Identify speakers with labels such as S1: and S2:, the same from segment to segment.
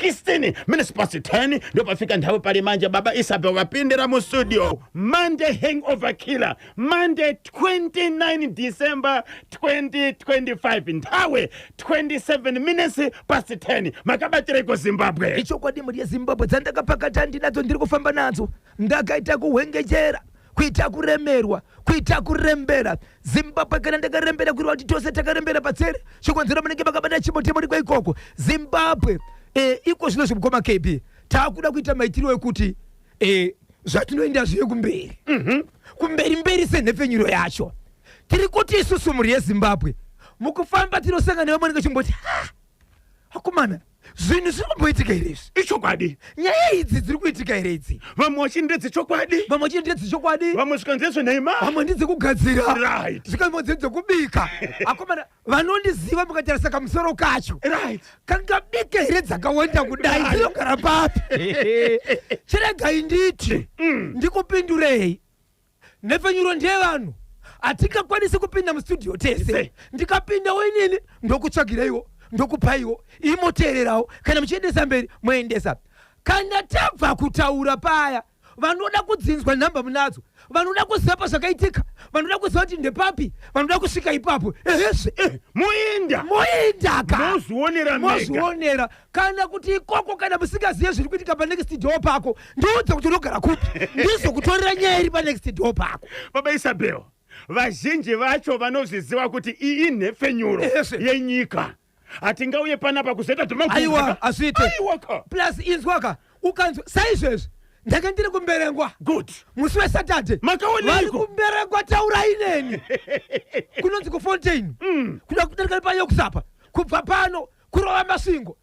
S1: 16 minutes past 10. Ndopafika nthawi pali manje baba Isabel vapindira mu studio. Monday hangover killer, Monday 29 December 2025, nthawi 27 minutes past 10. Makabatireko Zimbabwe?
S2: Ichokwadi, mhuri yeZimbabwe, dzandakapakata ndinadzo, ndiri kufamba nadzo. Ndakaita kuhwengechera, kuita kuremerwa, kuita kurembera. Zimbabwe, kana ndakarembera, kureva kuti tose takarembera patsere. Chikonzero munenge makabata chimotemo riko ikoko. Zimbabwe, iko zvino zvimukoma KB, taakuda kuita maitiro ekuti zvatinoenda zviye kumberi, kumberi mberi senhepfenyuro yacho. Tiri kuti isusu, mhuri yeZimbabwe, mukufamba tinosangana nevamwe vanenge chimboti, "Ha, akomana, zvinhu zviri kumboitika here izvi?"
S1: Ichokwadi.
S2: Nyaya idzi dziri kuitika here idzi?
S1: Vamwe vachiti ndedzechokwadi.
S2: Vamwe vachiti ndedzechokwadi.
S1: Vamwe zvikanzi ndezvenhema.
S2: Vamwe ndedzekugadzira. Zvikanzi dzekubika. Akomana, vanondiziva, mukatarisa kamusoro kacho, kangabike here dzakawanda kudai? Dzinogara papi? Chiregai nditi ndikupindurei. Nhepfenyuro ndeyevanhu, hatingakwanisi kupinda mustudio tese.
S1: Tese.
S2: Ndikapindawo inini, ndokutsvagireiwo, ndokupaiwo, imoteererawo. Kana muchiendesa mberi, moendesa. Kana tabva kutaura paya, vanoda kudzinzwa nhamba munadzo, vanoda kuziva pazvakaitika, vanoda kuziva kuti ndepapi, vanoda kusvika ipapo, ehezve.
S1: Moenda.
S2: Moendaka.
S1: Mozvionera mega.
S2: Mozvionera. Kana kuti ikoko, kana musingazive zviri kuitika panext door pako, ndiudze kuti unogara kupi, ndizokutorera nyaya iri panext door pako.
S1: Baba Isabel, vazhinji vacho vanozviziva kuti iyi inhepfenyuro yenyika. Hatingauye panapa kuzoita.
S2: Aiwa, hazviite.
S1: Aiwaka.
S2: Plus inzwaka, ukanzwa saizvezvi, ndanga ndiri kuMberengwa musi weSaturday.
S1: Makaoneiko?
S2: Vari kuMberengwa, taurai neni. Kunonzi kuFontain, kuda kudarika paYokusapa, kubva pano kurova Masvingo,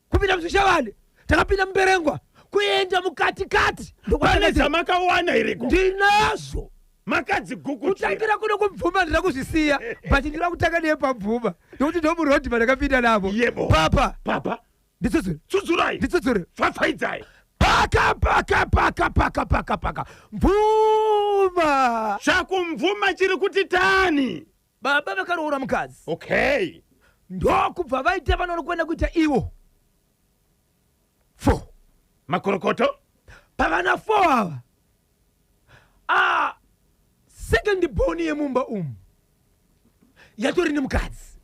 S2: kupinda muZvishavane. Takapinda muMberengwa kuenda mukati kati.
S1: Pane dzamakawana iriko?
S2: Ndinazvo.
S1: Makadzigukuchira.
S2: Kutangira kuno kuMvuma ndida kuzvisiya, but ndinoda kutanga neyepamvuma nokuti ndomurodhi mandakapinda navo. Papa.
S1: Papa.
S2: Nditsudzure.
S1: Tsudzurai.
S2: Nditsudzure.
S1: Pfapfaidzai.
S2: Paka paka paka paka paka paka, Mvuma.
S1: ChakuMvuma chiri kuti tani?
S2: Baba vakaroora mukadzi. Ndokubva vaita vanonokwenda kuita ivo four.
S1: Makorokoto.
S2: Pavana four ava, a second born yemumba umu yatori nemukadzi,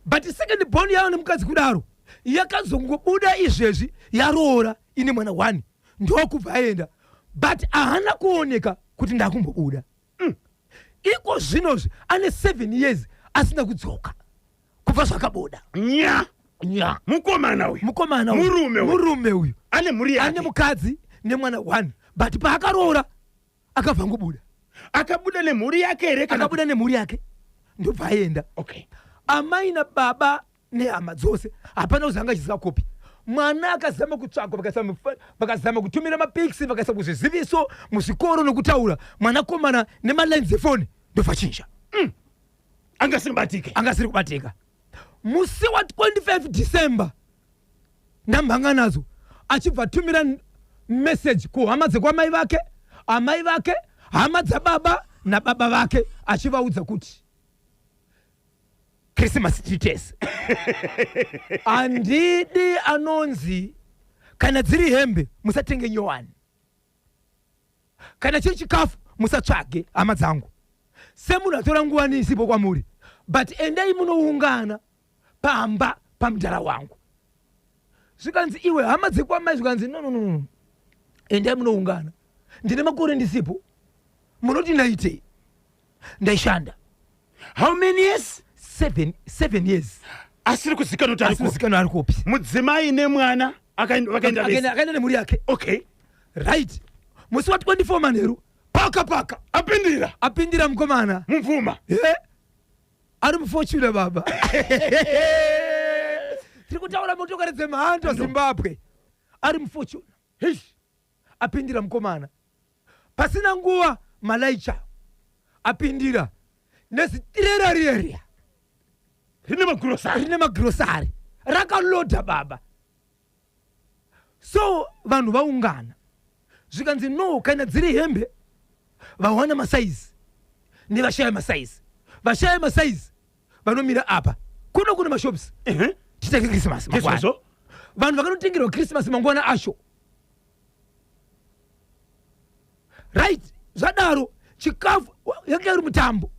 S2: but second born yava nemukadzi kudaro, yakazongobuda izvezvi yaroora, ine mwana one. Ndokubva aenda, but haana kuoneka kuti ndakumbobuda. Iko zvinozvi ane 7 years asina kudzoka kubva zvakabuda.
S1: Nya.
S2: Nya.
S1: Mukomana uyu.
S2: Mukomana uyu.
S1: Murume uyu.
S2: Murume uyu.
S1: Ane mhuri yake.
S2: Ane mukadzi nemwana one, but paakaroora akabva ngobuda.
S1: Akabuda nemhuri yake here kana?
S2: Akabuda nemhuri yake, ndobva aenda. Amai nababa nehama dzose, hapana kuzanga achiziva kopi. Mwana akazama kutsvagwa, vakazama kutumira mapics, vakaisa kuzviziviso muzvikoro nokutaura mwanakomana nemalines efoni, ndobva chinja.
S1: Angasingabatike.
S2: Angasiri kubatika. Musi wa25 December ndamhanga nadzo, achibva atumira message kuhama dzekwamai vake, amai vake, hama dzababa nababa vake, achivaudza kuti Christmas tiri tese, handidi anonzi kana dziri hembe musatenge nyowani, kana chiri chikafu musatsvage, hama dzangu, semunhu atora nguva nisipo kwamuri, but endai munoungana pamba pamudhara wangu. Zvikanzi, iwe, hama dzekwamai, zvikanzi, no, no, no, no. Endai munoungana, ndine makore ndisipo, munoti ndaitei? Ndaishanda.
S1: How many years?
S2: 7 years.
S1: Asiri kuzikanwa kuti ari
S2: Asi
S1: kupi.
S2: kuzikanwa ari kupi.
S1: Mudzimai nemwana vakaenda vese.
S2: Akaenda nemhuri yake. Right, musi wa24 manheru, paka paka.
S1: Apindira.
S2: Apindira mukomana.
S1: Mumvuma.
S2: Ari muFortuner, baba. Tiri kutaura motokari dzemhando, Zimbabwe. Ari muFortuner.
S1: Heish.
S2: Apindira mukomana, pasina nguva malaicha apindira nezitirera riya riya.
S1: Rine magurosari.
S2: Rine magirosari, rakalodha, baba. So vanhu vaungana, zvikanzi, no, kana dziri hembe vawana masaizi nevashaya masaizi, vashaya masaizi vanomira apa kuno kune mashops, titenge Christmas mangwana.
S1: Ndizvozvo.
S2: Vanhu vakanotengerwa Christmas mangwana acho. Right, zvadaro chikafu yanga iri mutambo.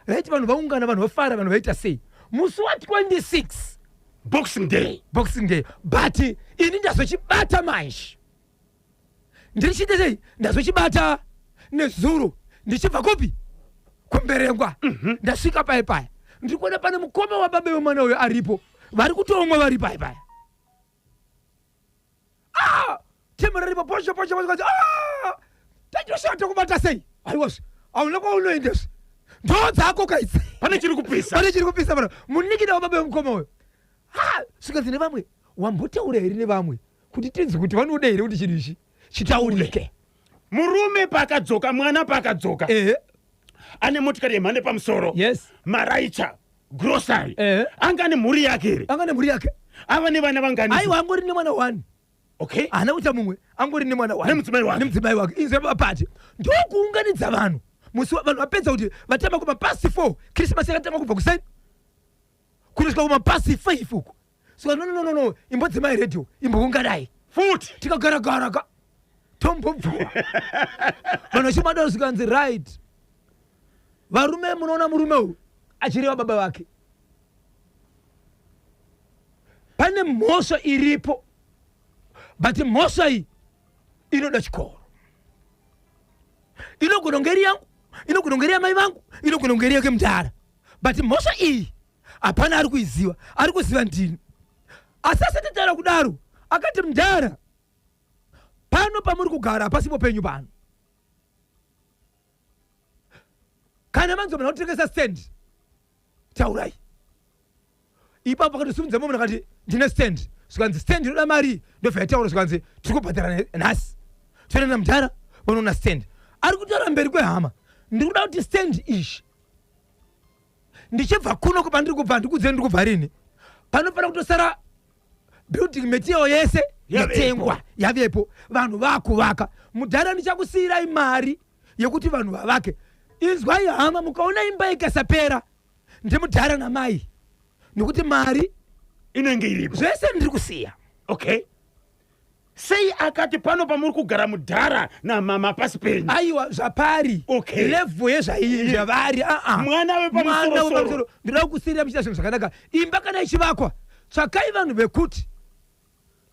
S2: Right, vanhu vaungana, vanhu vafara, vanhu vaita sei musi wa26,
S1: Boxing Day.
S2: Boxing Day. But ini ndazochibata manje, ndirichiite sei? Ndazochibata nezuro ndichibva kupi? Kumberengwa. Ndasvika pai paya, ndiri kuona pane mukoma wababa wemwana uyo aripo, vari kutomwa vari pai paya. Ah, tema raripo posho posho posho. Ah, tachoshata kubata sei? Aiwazve, hauna kwaunoendeswa, ndo dzako kaidzi.
S1: Pane chiri kupisa.
S2: Pane chiri kupisa pano. Munikina wababa wemukoma uyo. Ha, svikanzi nevamwe, wambotaura here nevamwe kuti tinzi kuti vanoda here kuti chinhu ichi chitaurike?
S1: Murume paakadzoka, mwana paakadzoka, ane motikari yemhando pamusoro, maraicha, grocery. Anga ane mhuri yake here?
S2: Anga nemhuri yake.
S1: Ava nevana vangani?
S2: Aiwa, angori nemwana one. Haana kuita mumwe, angori nemwana one.
S1: Nemudzimai wake.
S2: Nemudzimai wake. Inzwa papati, ndokuunganidza vanhu musi vanhu vapedza kuti vatamba kuma past 4. Christmas yakatanga kubva kuseni kunosvika kuma past 5 uko. Saka no, no, no, no, imbodzimai redhiyo, imbounganai.
S1: Futi.
S2: Tikagaragara ka, tombobvuwa vanhu vachimada. Zvikanzi, "Right, varume, munoona murume uyu," achireva baba vake, "pane mhosva iripo, but mhosva iyi inoda chikoro. Inogona kunge iri yangu, inogona kunge iri yamai vangu, inogona kunge iri yake mudhara, but mhosva iyi hapana ari kuiziva, ari kuziva ndini." Asi asati taura kudaro, akati, "Mudhara, pano pamuri kugara hapasipo penyu pano. Kana manzwa munhu kutengesa stand, taurai." Ipapo akatosimudza mumwe akati, "Ndine stand." Zvikanzi, "Stand inoda mari." Ndobva yataura, zvikanzi, "Tiri kubhadhara nhasi." Toenda mudhara vanoona stand. Ari kutaura mberi kwehama, "Ndiri kuda kuti stand izvi, ndichibva kuno pandiri kubva, ndikudzei ndiri kubva rini, panofanira kutosara building material yese
S1: Yavepo.
S2: yatengwa, yavepo, vanhu vakuvaka. Mudhara, ndichakusiyirai mari yekuti vanhu vavake. Inzwai hama, mukaona imba ikasapera, ndimudhara namai, nekuti mari
S1: inenge iripo.
S2: Zvese ndiri kusiya."
S1: Okay, sei akati pano pamuri kugara mudhara namama pasi penyu?
S2: Aiwa, zvapari level yezvavari aa.
S1: Mwana wepamusorosoro.
S2: Wepamusoro, ndinoda kusiyira muchiita zvinhu zvakanaka. Imba kana ichivakwa, tsvakai vanhu vekuti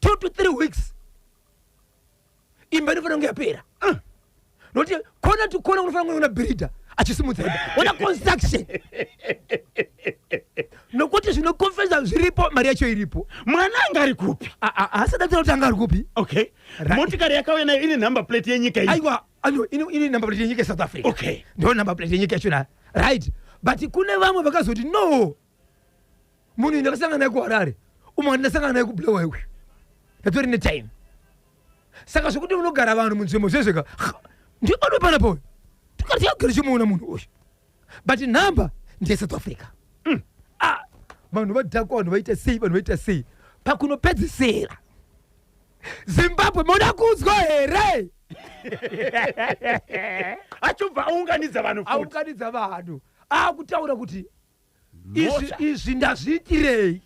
S2: 2 to 3 weeks imba inofanira kunge yapera, nokuti corner to corner unofanira kunge una builder achisimudza imba, ona construction, nokuti zvinokonfesa zviripo, mari yacho iripo.
S1: Mwana anga ari kupi?
S2: Haasati ataura kuti anga ari kupi.
S1: Motikari yakauya nayo ine number plate yenyika iyi?
S2: Aiwa, ano ine number plate yenyika yeSouth Africa. Ndo number plate yenyika yachona, right? But kune vamwe vakazoti, no, munhu ndakasangana naye kuHarare, umwe ndasangana naye kuBulawayo uyu, ndatori netime. Saka zvokuti unogara vanhu munzvimbo zvezveka, ndibado panapo tikati yagara chimuona munhu uyu, but nhamba ndeyeSouth Africa. Ah, vanhu vadhakwa, vanhu vaita sei, vanhu vaita sei, pakunopedzisira, Zimbabwe, moda kunzwa here?
S1: Achobva aunganidza vanhu futi.
S2: Aunganidza vanhu, akutaura kuti izvi
S1: Mhosva.
S2: Izvi ndazviitirei?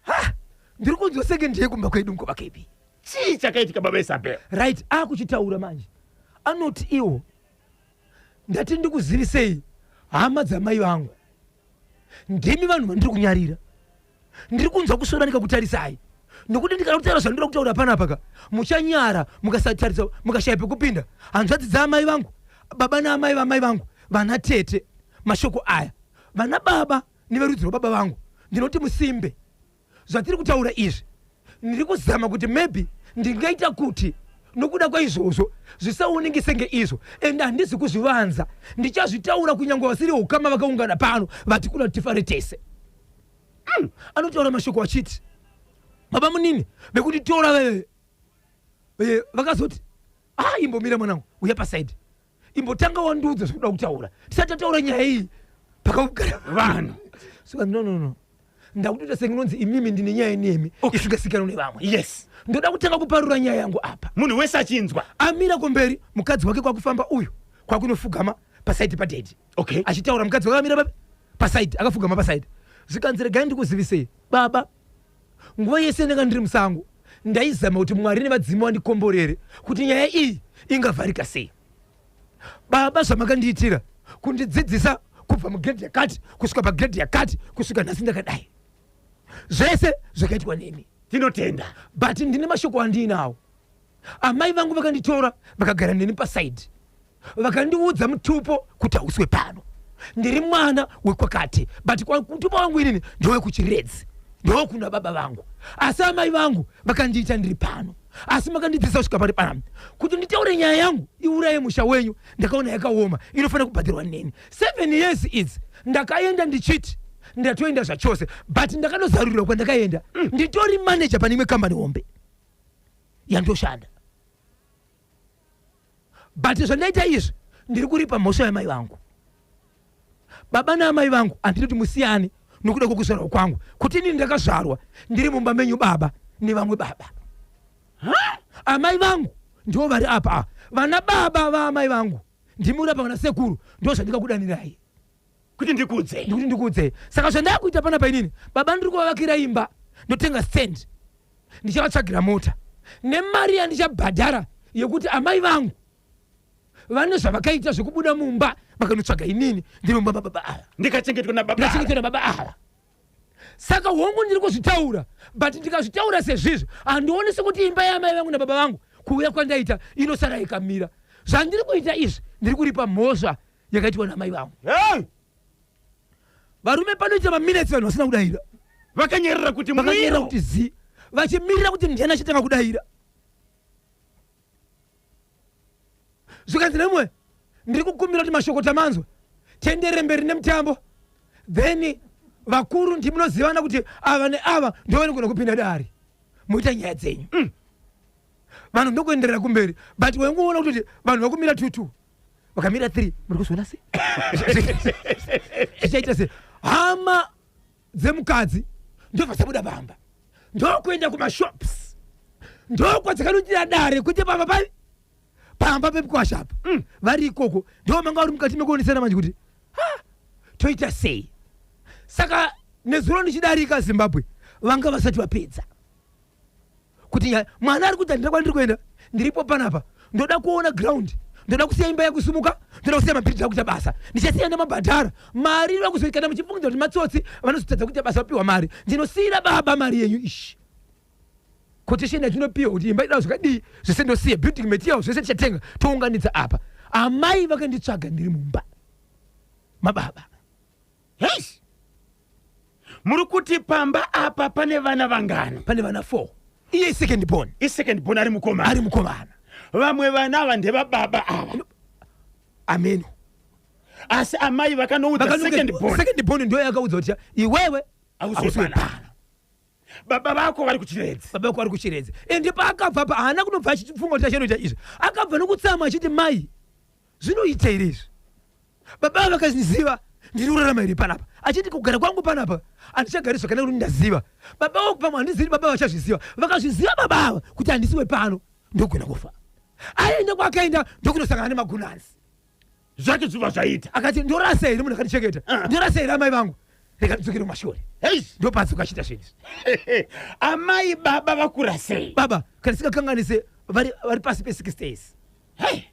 S2: Ha, ndiri kunzwa senge ndiye kumba kwedu mukova kepi.
S1: Chii chakaitika, baba Isabel?
S2: Right, akuchitaura manje, anoti, "Iwo ndati ndikuzivisei, hama dzamai vangu, ndimi vanhu vandiri kunyarira. Ndiri kunzwa kusvora ndikakutarisai, nokuti ndikada kutaura zvandinoda kutaura panapa ka, muchanyara mukasatarisa, mukashaya pekupinda. Hanzvadzi dzaamai vangu, baba naamai vamai vangu, vana tete, mashoko aya, vana baba neverudzi rwababa vangu, ndinoti musimbe. Zvatiri kutaura izvi, ndiri kuzama kuti maybe ndingaita kuti nokuda kwaizvozvo zvisaoneke senge izvo, ende handisi kuzvivanza. Ndichazvitaura kunyange vasiri ukama vakaungana pano vati kuda tifare tese." Anotaura mashoko achiti baba munini vekutitora veve vakazoti, "Ah, imbomira mwanangu, uya paside, imbotanga wandiudza zvekuda kutaura tisati tataura nyaya iyi pakaugara
S1: vanhu."
S2: Saka, "No, no, no, ndakutoita senginonzi imimi ndine nyaya nemi isingasikanwa nevamwe. Ndoda kutanga kuparura nyaya yangu apa."
S1: Munhu wese achinzwa.
S2: Amira kumberi, mukadzi wake kwakufamba uyu kwakunofugama paside padaddy. Achitaura, mukadzi wake amira papi? Paside, akafugama paside. Zvikanzi, regai ndikuzivisei baba, nguva yese ndanga ndiri musango ndaizama kuti Mwari nevadzimu vandikomborere kuti nyaya iyi ingavharika sei. Baba, zvamakandiitira kundidzidzisa kubva mugrade yakati kusvika pagrade yakati kusvika nhasi ndakadai, zvese zvakaitwa nemi.
S1: Tinotenda.
S2: But ndine mashoko andiinawo. Amai vangu vakanditora vakagara neni pasaidi, vakandiudza mutupo kuti hauswe pano, ndiri mwana wekwakati, but mutupo wangu inini ndewekuChiredzi, ndewekuna baba vangu, asi amai vangu vakandiita ndiri pano, asi makandidzidzisa kusvika pari panapa. Kuti nditaure nyaya yangu iuraye musha wenyu, ndakaona yakaoma, inofanira kubhadharwa neni. 7 years idzi ndakaenda ndichiti ndatoenda zvachose, but ndakanozarurirwa kwandakaenda. Nditori manager pane imwe kambani hombe yandoshanda, but zvandaita izvi ndiri kuripa mhosva yamai vangu. Baba naamai vangu handidi kuti musiyane nokuda kwokuzvarwa kwangu, kuti inini ndakazvarwa ndiri mumba menyu baba nevamwe baba. Amai vangu ndivo vari apa ava, vana baba vaamai vangu ndimi uri apa, vana sekuru, ndo zvandingakudanirai.
S1: Kuti ndikudze.
S2: Ndikuti ndikuudzei. Saka zvandakuita panapa inini baba, ndiri kuvavakira imba, ndotenga stand, ndichavatsvagira mota nemari yandichabhadhara yekuti amai vangu vane zvavakaita zvekubuda mumba vakanotsvaga inini ndiri mumba mababa ava.
S1: Ndikachengetwa nababa.
S2: Ndikachengetwa nababa ava. Saka hongu, ndiri kuzvitaura, but ndikazvitaura sezvizvi handioni sekuti imba yamai vangu nababa vangu kuuya kwandaita inosara ikamira. Zvandiri kuita izvi ndiri kuripa mhosva yakaitwa namai vangu.
S1: Hey!
S2: Varume, panoita maminutes vanhu vasina kudayira.
S1: Vakanyerera kuti
S2: Vakanyerera
S1: mwiro.
S2: Kuti zi, vachimirira kuti ndiani achatanga kudayira. Zvikanzi nemumwe, ndiri kukumbira kuti mashoko tamanzwa, tienderere mberi nemutambo, then vakuru ndimunozivana kuti ava neava ndo vanogona kupinda dare moita nyaya dzenyu. Vanhu ndokuenderera kumberi, but waingoona kutoti vanhu vakumira two two, vakamira three. Muri kuzviona sei? Zvichaita sei? Hama dzemukadzi ndobva dzabuda pamba, ndokuenda kumashops, ndokwadzakanoitira dare kwete pamba pai pamba pemukwasha apa. Vari ikoko ndo manga vari mukati mekuonesana manje kuti ha, toita sei. Saka nezuro ndichidarika Zimbabwe, vanga vasati vapedza kuti mwana ari kuti handina kwandiri kuenda, ndiripo panapa, ndoda kuona ground, ndoda kusiya imba yakusumuka, ndoda kusiya mabhiridhi akuita basa, ndichasiya ndamabhadhara mari inoda kuzo. Kana muchifungidza kuti matsotsi vanozotadza kuita basa vapiwa mari, ndinosiyira baba mari yenyu ishi. Quotation yatinopiwa kuti imba ida zvakadii, zvese ndosiya, building material zvese tichatenga, tounganidza apa. Amai vakanditsvaga ndiri mumba mababa.
S1: Hei, muri kuti pamba apa pane vana vangani?
S2: Pane vana 4, iye second born.
S1: Isecond born ari mukomana.
S2: Ari mukomana.
S1: Vamwe vana ava ndevababa ava?
S2: Ameno.
S1: Asi amai vakanoudza second born.
S2: Second born ndo yakaudza kuti iwewe
S1: Hausi
S2: hausi
S1: wepana.
S2: wepano.
S1: Baba vako vari kuChiredzi.
S2: Baba vako vari kuChiredzi. Ende paakabva pa, haana kunobva achifunga kuti achanoita izvi, akabva nokutsamwa achiti, mai, zvinoita here izvi? Baba ava vakaziva ndiri kurarama here panapa? Achiti kugara kwangu panapa handichagari zvakanaka kuti ndaziva baba vangu, pamwe handizivi baba vachazviziva. Vakazviziva baba ava kuti handisi wepano, ndogona kufa. Aenda kwaakaenda ndokunosangana nemagunanzi.
S1: Zvake zviva zvaita.
S2: Akati, ndorasa here munhu akandichengeta?
S1: Ah.
S2: Ndorasa here amai vangu? Rega ndidzokere kumashure.
S1: Hei.
S2: Ndopadzoka achiita zvinhu izvi.
S1: Amai baba vakura sei?
S2: Baba, kana tisingakanganise, vari pasi pe60 years.
S1: Hei,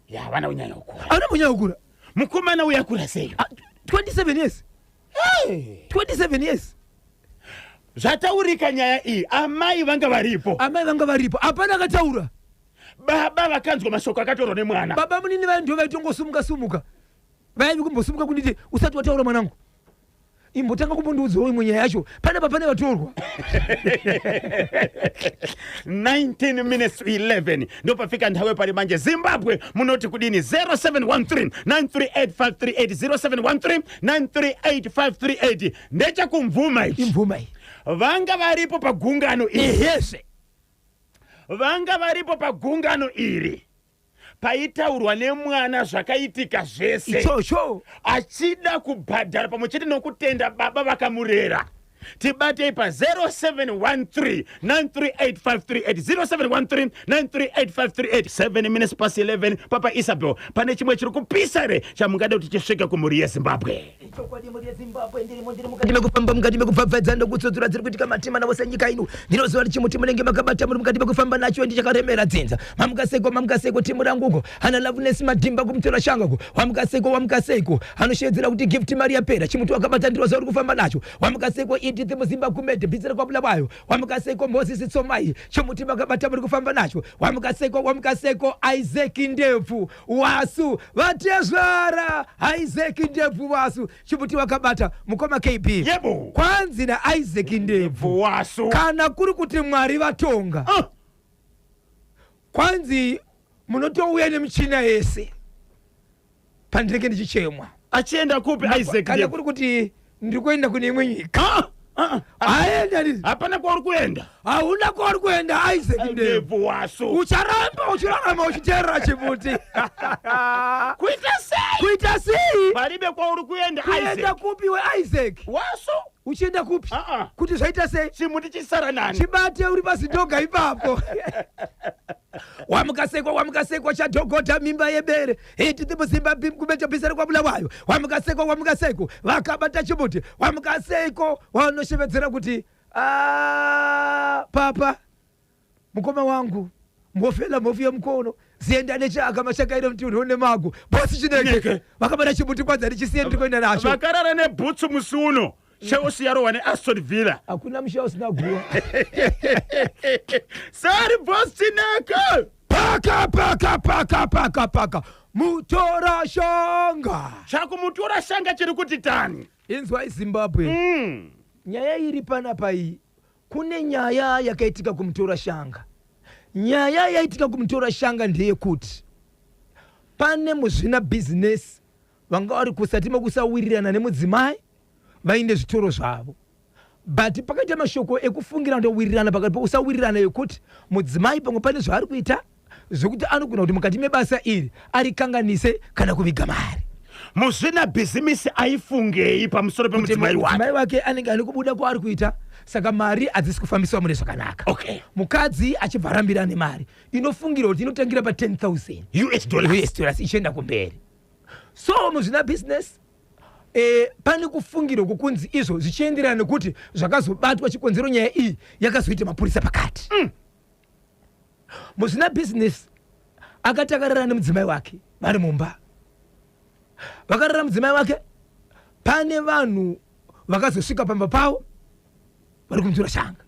S1: ya vana kunyanya kukura.
S2: Havana kunyanya kukura.
S1: Mukomana uyu akura sei?
S2: Ah, 27 years.
S1: Hey.
S2: 27 years.
S1: Zvataurika nyaya iyi, amai vanga varipo?
S2: Amai vanga varipo, hapana akataura.
S1: Baba vakanzwa mashoko akatorwa nemwana?
S2: Baba munini vayo ndo vaitongosumuka sumuka, vaivi kumbosumuka kunditi, usati wataura mwanangu, imbotanga kumbondiudzawo imwe nyaya yacho panapa pane vatorwa.
S1: 19 minutes to 11 ndopafika nthawi pali manje. Zimbabwe, munoti kudini? 0713 938538, 0713 938538. Ndechakumvuma ichi.
S2: Imvuma iyi.
S1: Vanga varipo pagungano iri?
S2: Ehezve.
S1: Vanga varipo pagungano iri paitaurwa nemwana zvakaitika zvese?
S2: Ichocho.
S1: Achida kubhadhara pamwe chete nokutenda baba vakamurera. Tibatei pa 0713 938538, 0713 938538. 7 minutes past 11. Papa Isabel, pane chimwe chiri kupisa here chamungada kuti chisvike kumhuri yeZimbabwe?
S2: Ichokwadi mhuri yeZimbabwe, ndirimo, ndiri mukati mekufamba, mukati mekubvabvadza ndokutsotsora dziri kuitika matima navose nyika ino. Ndinoziva kuti chimuti munenge makabata, muri mukati mekufamba nacho, ndichakaremera dzinza. Mamukaseko, mamukaseko, timu ranguko hana Loveness Madhimba kumutora shangako. Wamukaseko, wamukaseko, anoshevedzera kuti Gift mari yapera. Chimuti wakabata, ndinoziva uri kufamba nacho. Wamukaseko Edith Muzimba Kumede bhitsira kwaBulawayo. Wamukaseko Moses Tsomai, chimuti makabata, muri kufamba nacho. Wamukaseko, wamukaseko Isaac Ndebvu Wasu vatezvara. Isaac Ndebvu Wasu, chimuti wakabata, mukoma KB.
S1: Yebo.
S2: Kwanzi naIsaac Ndebvu
S1: Wasu,
S2: kana kuri kuti Mwari vatonga, kwanzi munotouya nemichina yese pandinenge ndichichemwa.
S1: Achienda kupi Isaac
S2: Kana
S1: Ndebvu?
S2: kuri kuti ndiri kuenda kune imwe nyika.
S1: Ah, ah.
S2: Aenda ndi
S1: Hapana kwauri kuenda.
S2: Hauna kwauri kuenda, Isaac Ndebvu.
S1: Ndebvu Wasu.
S2: Ucharamba uchirarama uchiteerera chimuti.
S1: Kuita sei?
S2: Kuita sei?
S1: Paribe kwauri kuenda.
S2: Kuenda
S1: Isaac
S2: kupi we Isaac?
S1: Wasu.
S2: Uchienda kupi?
S1: Ah, ah.
S2: Kuti zvaita sei?
S1: Chimuti chisara nani?
S2: Chibate uri pazindoga ipapo. Wamukasekwa, wamukasekwa, chadhogodha mimba yebere iti musimba kumeta bhisa rekwaBulawayo. Wamukasekwa, wamukasekwa, vakabata chimuti. Wamukasekwa vanoshevedzera kuti, "Ah, papa, mukoma wangu mhofela, mhofu yemukono zienda nechaka mashakaire mutunhu nemago, bosi Chineke."
S1: Chineke.
S2: Vakabata chimuti, kwanza ndichisiye, ndiri kuenda nacho.
S1: Vakarara nebhutsu musi uno, Chelsea yarohwa neAston Villa.
S2: Hakuna musha usina guva.
S1: Sorry, boss Chineke.
S2: Paka paka paka paka paka, mutora shanga.
S1: Chakumutora shanga chiri kuti tani.
S2: Inzwa, iZimbabwe. Nyaya iri panapa iyi, kune nyaya yakaitika kumutora shanga. Nyaya yaitika kumutora shanga ndeyekuti pane muzvina bhizinesi vanga vari kusati mekusawirirana nemudzimai, vaine zvitoro zvavo, but pakaita mashoko ekufungira ndowirirana pakati pekusawirirana yekuti mudzimai pamwe pane zvaari kuita zvekuti anogona kuti mukati mebasa iri arikanganise kana kuviga mari.
S1: Muzvina bhizimisi aifungei pamusoro pemudzimai wake?
S2: Mudzimai wake anenge ane kubuda kwaari kuita, saka mari hadzisi kufambiswa mune zvakanaka. Mukadzi achibva arambira nemari inofungirwa kuti inotangira pa10 000
S1: US dollars.
S2: US dollars ichienda kumberi. So muzvina business pane kufungirwa kukunzi izvo zvichienderana nekuti zvakazobatwa chikonzero nyaya iyi yakazoita mapurisa pakati. Muzvina business akati akarara nemudzimai wake vari mumba, vakarara mudzimai wake, pane vanhu vakazosvika pamba pavo vari kumutora shanga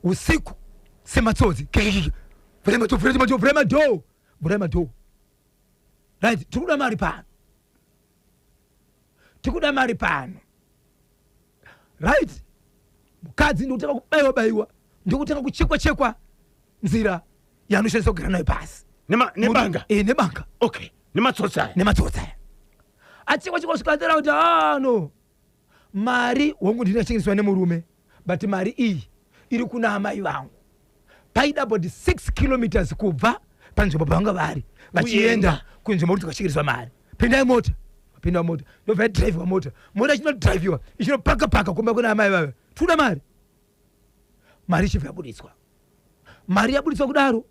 S2: usiku sematsotsi. Kikikiki, vhurai madoor, vhurai madoor, vhurai madoor, vhurai madoor. Right, tiri kuda mari pano, tikuda mari pano. Right, mukadzi ndikutanga kubayiwa bayiwa, ndikutanga kuchekwa chekwa nzira yaanoshandisa kugara nayo pasi.
S1: Nebanga?
S2: Nebanga.
S1: Okay, nematsotsi aya.
S2: Nematsotsi aya. Achekwa chekwa kusvika atera kuti, "Ah, no, mari hongu ndinochengeteswa nemurume, but mari iyi iri kuna amai vangu." Paida about 6 kilometers kubva panzvimbo pavanga vari vachienda
S1: Kuenda.
S2: kunzvimbo kuti kwachengeteswa mari. "Pindai mota." Vapinda mota, ndobva yadhiraivhiwa mota. Mota ichinodhiraivhiwa ichinopaka paka kumba kuna amai vave, "Toda mari." Mari ichibva yabuditswa. Mari yabuditswa kudaro,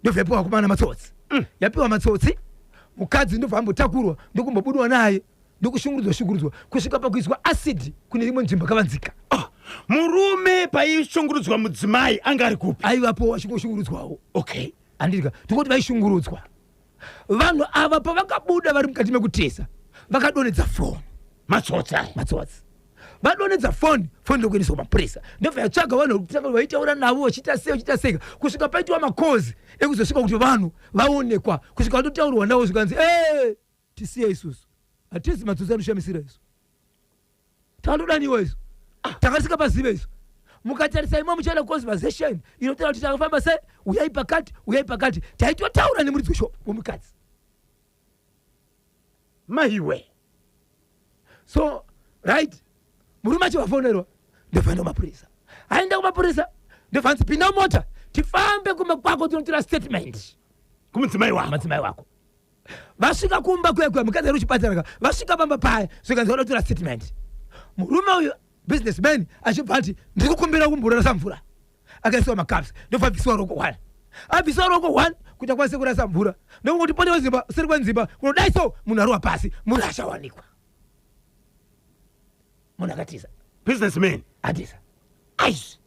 S2: ndobva yapiwa vakomana matsotsi. Yapiwa matsotsi, mukadzi ndobva ambotakurwa, ndokumbobudwa naye, ndokushungurudzwa shungurudzwa kusvika pakuiswa acid kune imwe nzvimbo akavanzika.
S1: Oh, murume paishungurudzwa mudzimai anga ari kupi?
S2: Aivapo achingoshungurudzwawo. Handika tikuti vaishungurudzwa vanhu ava, pavakabuda vari mukati mekutesa, vakadonhedza foni.
S1: Matsotsi aya.
S2: Matsotsi vadonhedza foni. Foni ndokuendeswa kumapurisa, ndobva yatsvaga vanhu vekutanga vaitaura navo, vachiita sei, vachiita sei, kusvika paitiwa makozi ekuzosvika kuti vanhu vaonekwa, kusvika vatotaurwa navo, zvikanzi, "E, tisiye isusu, hatisi matsotsi anoshamisira isu, takatodaniwa isu, takatisingapazive isu." Mukatarisa imo muchaenda conversation inotaura kuti takafamba sei, uyai pakati, uyai pakati, taitotaura nemuridzi weshop womukadzi.
S1: Maiwe.
S2: So right, murume achivafonerwa, ndofaenda kumapurisa. Aenda kumapurisa, ndofanzi, "Pinda mumota tifambe kumba kwako, tinotora statement."
S1: Kumudzimai wako.
S2: Madzimai wako. Vasvika kumba kuya kuya, mukadzi ari kuchipatara. Vasvika pamba paya, zvikanzi vada kutora statement. Murume uyu businessman achibva ati, "Ndiri kukumbira kumborasa mvura." Akaiswa macuffs, ndobva abvisiwa roko one, abvisiwa roko one kuti akwanise kurasa mvura. Ndokunguti pote wezimba seri kwenzimba kunodai, so munhu ariwa pasi, munhu achawanikwa. Munhu akatiza.
S1: Businessman
S2: atiza.
S1: Aish,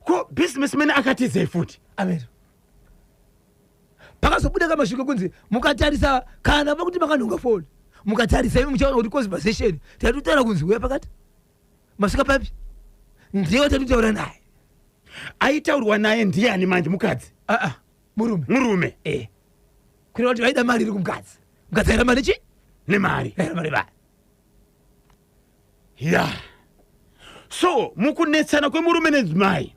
S1: ko businessman akatizei futi?
S2: Amen. Pakazobuda kamashuko kunzi mukatarisa kana pakuti makanhonga foni, mukatarisa imi muchaona kuti conversation tatutaura kunzi uya pakati masvika papi, ndiye tatutaura naye.
S1: Aitaurwa naye ndiani manje? Mukadzi?
S2: Aa, murume.
S1: Murume.
S2: Eh, kureva kuti vaida mari iri kumukadzi, mukadzi aira mari chi
S1: nemari.
S2: Aira mari vai.
S1: Ya, so mukunetsana kwemurume nedzimai,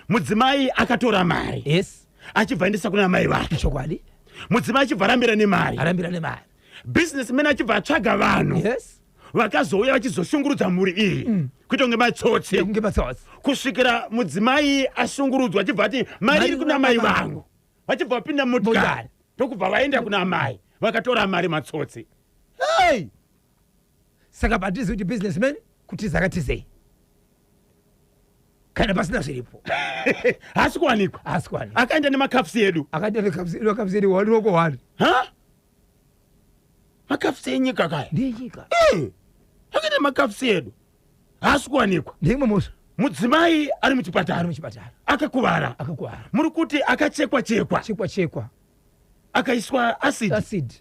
S1: mudzimai akatora mari achibva aendesa kuna mai vake.
S2: Chokwadi.
S1: Mudzimai achibva arambira nemari.
S2: Arambira nemari.
S1: Businessman achibva atsvaga vanhu vakazouya vachizoshungurudza mhuri iyi kuita kunge matsotsi.
S2: Kunge matsotsi.
S1: Kusvikira mudzimai ashungurudzwa, achibva ati mari iri kuna mai vangu, vachibva vapinda mumotikari.
S2: Motikari.
S1: Ndokubva vaenda kuna mai, vakatora mari matsotsi. Hey!
S2: Saka patizi kuti businessman kutiza akatizei kana pasina zviripo?
S1: Haasi kuwanikwa.
S2: Haasi kuwanikwa.
S1: Akaenda nemacuffs edu.
S2: Akaenda nekafusi edu, ruoko hwani.
S1: Ha, macuffs enyika kaya.
S2: Ndenyika.
S1: Eh, akaenda nemacuffs edu, haasi kuwanikwa.
S2: Ndeimwe mhosva.
S1: Mudzimai ari muchipatara.
S2: Ari muchipatara.
S1: Akakuvara.
S2: Akakuvara.
S1: Muri kuti akachekwa chekwa.
S2: Chekwa chekwa.
S1: Akaiswa acid.
S2: Acid.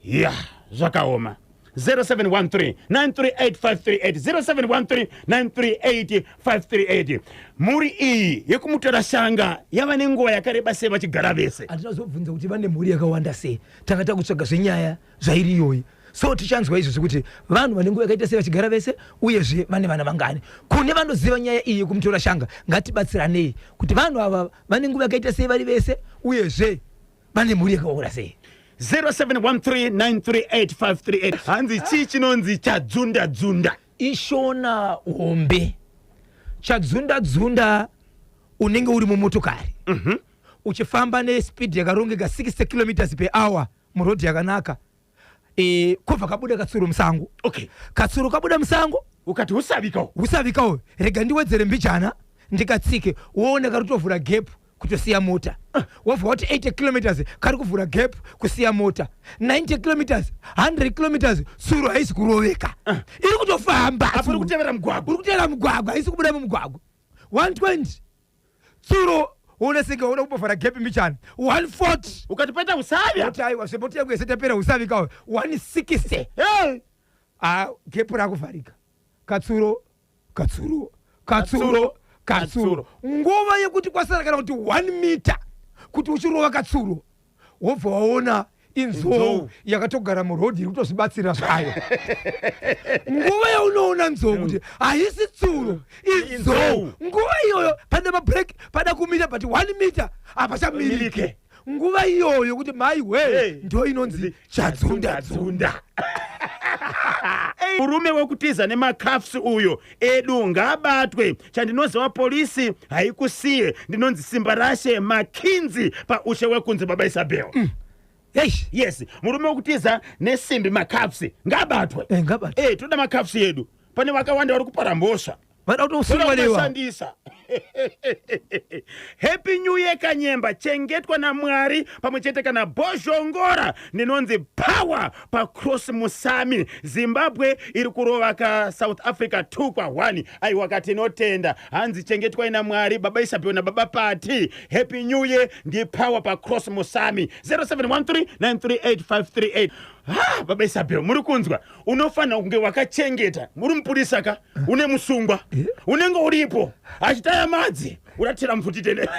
S1: Ya, zvakaoma. 0713 938538, 0713 938538. Mhuri iyi yekumutora shanga yava nenguva yakareba sei vachigara vese?
S2: Hatinazobvunza kuti vane mhuri yakawanda sei. Tanga takutsvaga zvenyaya zvairi iyoyi, so tichanzwa izvozvi kuti vanhu vane nguva yakaita sei vachigara vese, uyezve vane vana vangani. Kune vanoziva nyaya iyi yekumutora shanga, ngatibatsiranei kuti vanhu ava vane nguva yakaita sei vari vese, uyezve vane mhuri yakaora sei.
S1: 0713938538. Hanzi chii chinonzi chadzunda dzunda?
S2: Ishona hombe. Chadzunda dzunda, unenge uri mumotokari uchifamba nespeed yakarongeka, 60 kilometers per hour, murodhi yakanaka, kobva kabuda katsuro musango. Katsuro kabuda musango.
S1: Ukati usavikawo.
S2: Usavikawo, rega ndiwedzere mbijana ndikatsike. Woona kari kutovhura gap kutosiya mota. Wobva wati 80 kilometers, kari kuvhura gap kusiya mota. 90 kilometers, 100 kilometers, tsuro haisi kuroveka, iri kutofamba.
S1: Apo uri kutevera mugwagwa.
S2: Uri kutevera mugwagwa, haisi kubuda mumugwagwa. 120, tsuro woona senge waona kumbovhara gap mbichana. 140.
S1: Ukati paita usavi.
S2: Woti aiwa, zvemoti yangu yese tapera usavikawo. 160.
S1: Hey!
S2: Ah, gap rakuvharika. Katsuro, katsuro, katsuro, katsuro. Nguva yekuti kwasara kana kuti 1 meter kuti uchirova katsuro, wobva waona inzou.
S1: Inzou.
S2: Yakatogara murodhi, iri kutozvibatsira zvayo. Nguva yaunoona nzou kuti haisi tsuro, inzou.
S1: Inzou.
S2: Nguva iyoyo pada mabrake, pada kumira, but 1 meter hapachamirike.
S1: Mirike.
S2: Nguva iyoyo kuti mai we.
S1: Hey.
S2: Ndo inonzi chadzunda dzunda.
S1: Murume wekutiza nemacuffs uyo edu ngaabatwe. Chandinoziva, polisi haikusiye. Ndinonzi Simba Rashe Makinzi paushe wekunze, baba Isabel.
S2: Hey.
S1: Yes, murume wekutiza nesimbi, macuffs, ngaabatwe.
S2: Eh, ngabatwe.
S1: Eh, toda macuffs edu. Pane vakawanda vari kupara mhosva.
S2: Vada kutosungwa newa.
S1: Kushandisa. Happy New Year, Kanyemba. Chengetwa naMwari pamwe chete kana Bhozhongora. Ndinonzi Power paCross Musami. Zimbabwe iri kurova ka South Africa 2 kwa1. Aiwa, katinotenda. Hanzi chengetwai naMwari, baba Isabel nababa Pati. Happy New Year. NdiPower paCross Musami, 0713 938 538. Ha, baba Isabel, muri kunzwa? Unofanira kunge wakachengeta. Muri mupurisa ka, une musungwa unenge uripo achitaya madzi, uratira mupfuti tene.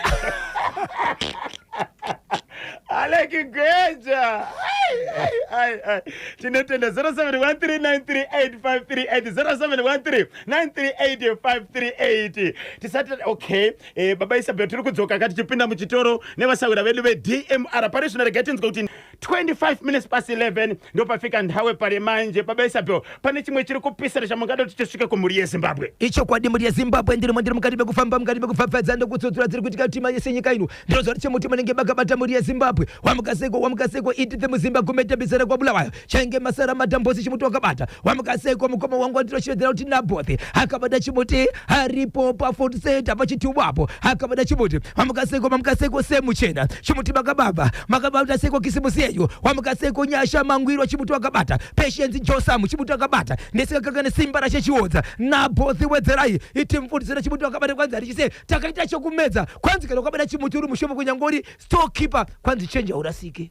S1: Aleki Gweja. Ai, ai, ai, ai. Tinotenda. 0713938538, 0713938538. Tisati, okay, baba Isabel, tiri kudzoka ka tichipinda muchitoro nevasawira vedu veDMR. Pari zvino regai tinzwa kuti 25 minutes past 11 ndopafika nthawe pari manje. Baba Isabel, pane chimwe chiri kupisira chamungada kuti tisvike kumhuri yeZimbabwe?
S2: Ichokwadi, mhuri yeZimbabwe, ndirimo, ndiri mukati mekufamba, mukati mekupfapfadza ndokutsotsora dziri kuitika tima yese nyika ino. Ndinoziva kuti chemuti munenge makabata, mhuri yeZimbabwe. Wamukaseko, wamukaseko, itithe muzimba kumetebisera kwaBulawayo, chainge masara madhambosi, chimuti wakabata. Wamukaseko, mukoma wangu wandinoshevedzera kuti Nabhothi akabata chimuti, aripo pafood center pachitubu apo, akabata chimuti. Wamukaseko, mamukaseko semuchena, chimuti makababa, makabata seko kisimusi. Mateyo, wamukaseiko Nyasha Mangwiro, chimuti wakabata Patience Josamu, chimuti wakabata ndisingakanga nesimba rachechiodza Nabothi Wedzerai, iti mfundisi chimuti wakabata kwanzi hatichise takaita chokumedza kwanzi kana ukabata chimuti uri mushomo kunyangori storekeeper kwanzi chenja urasike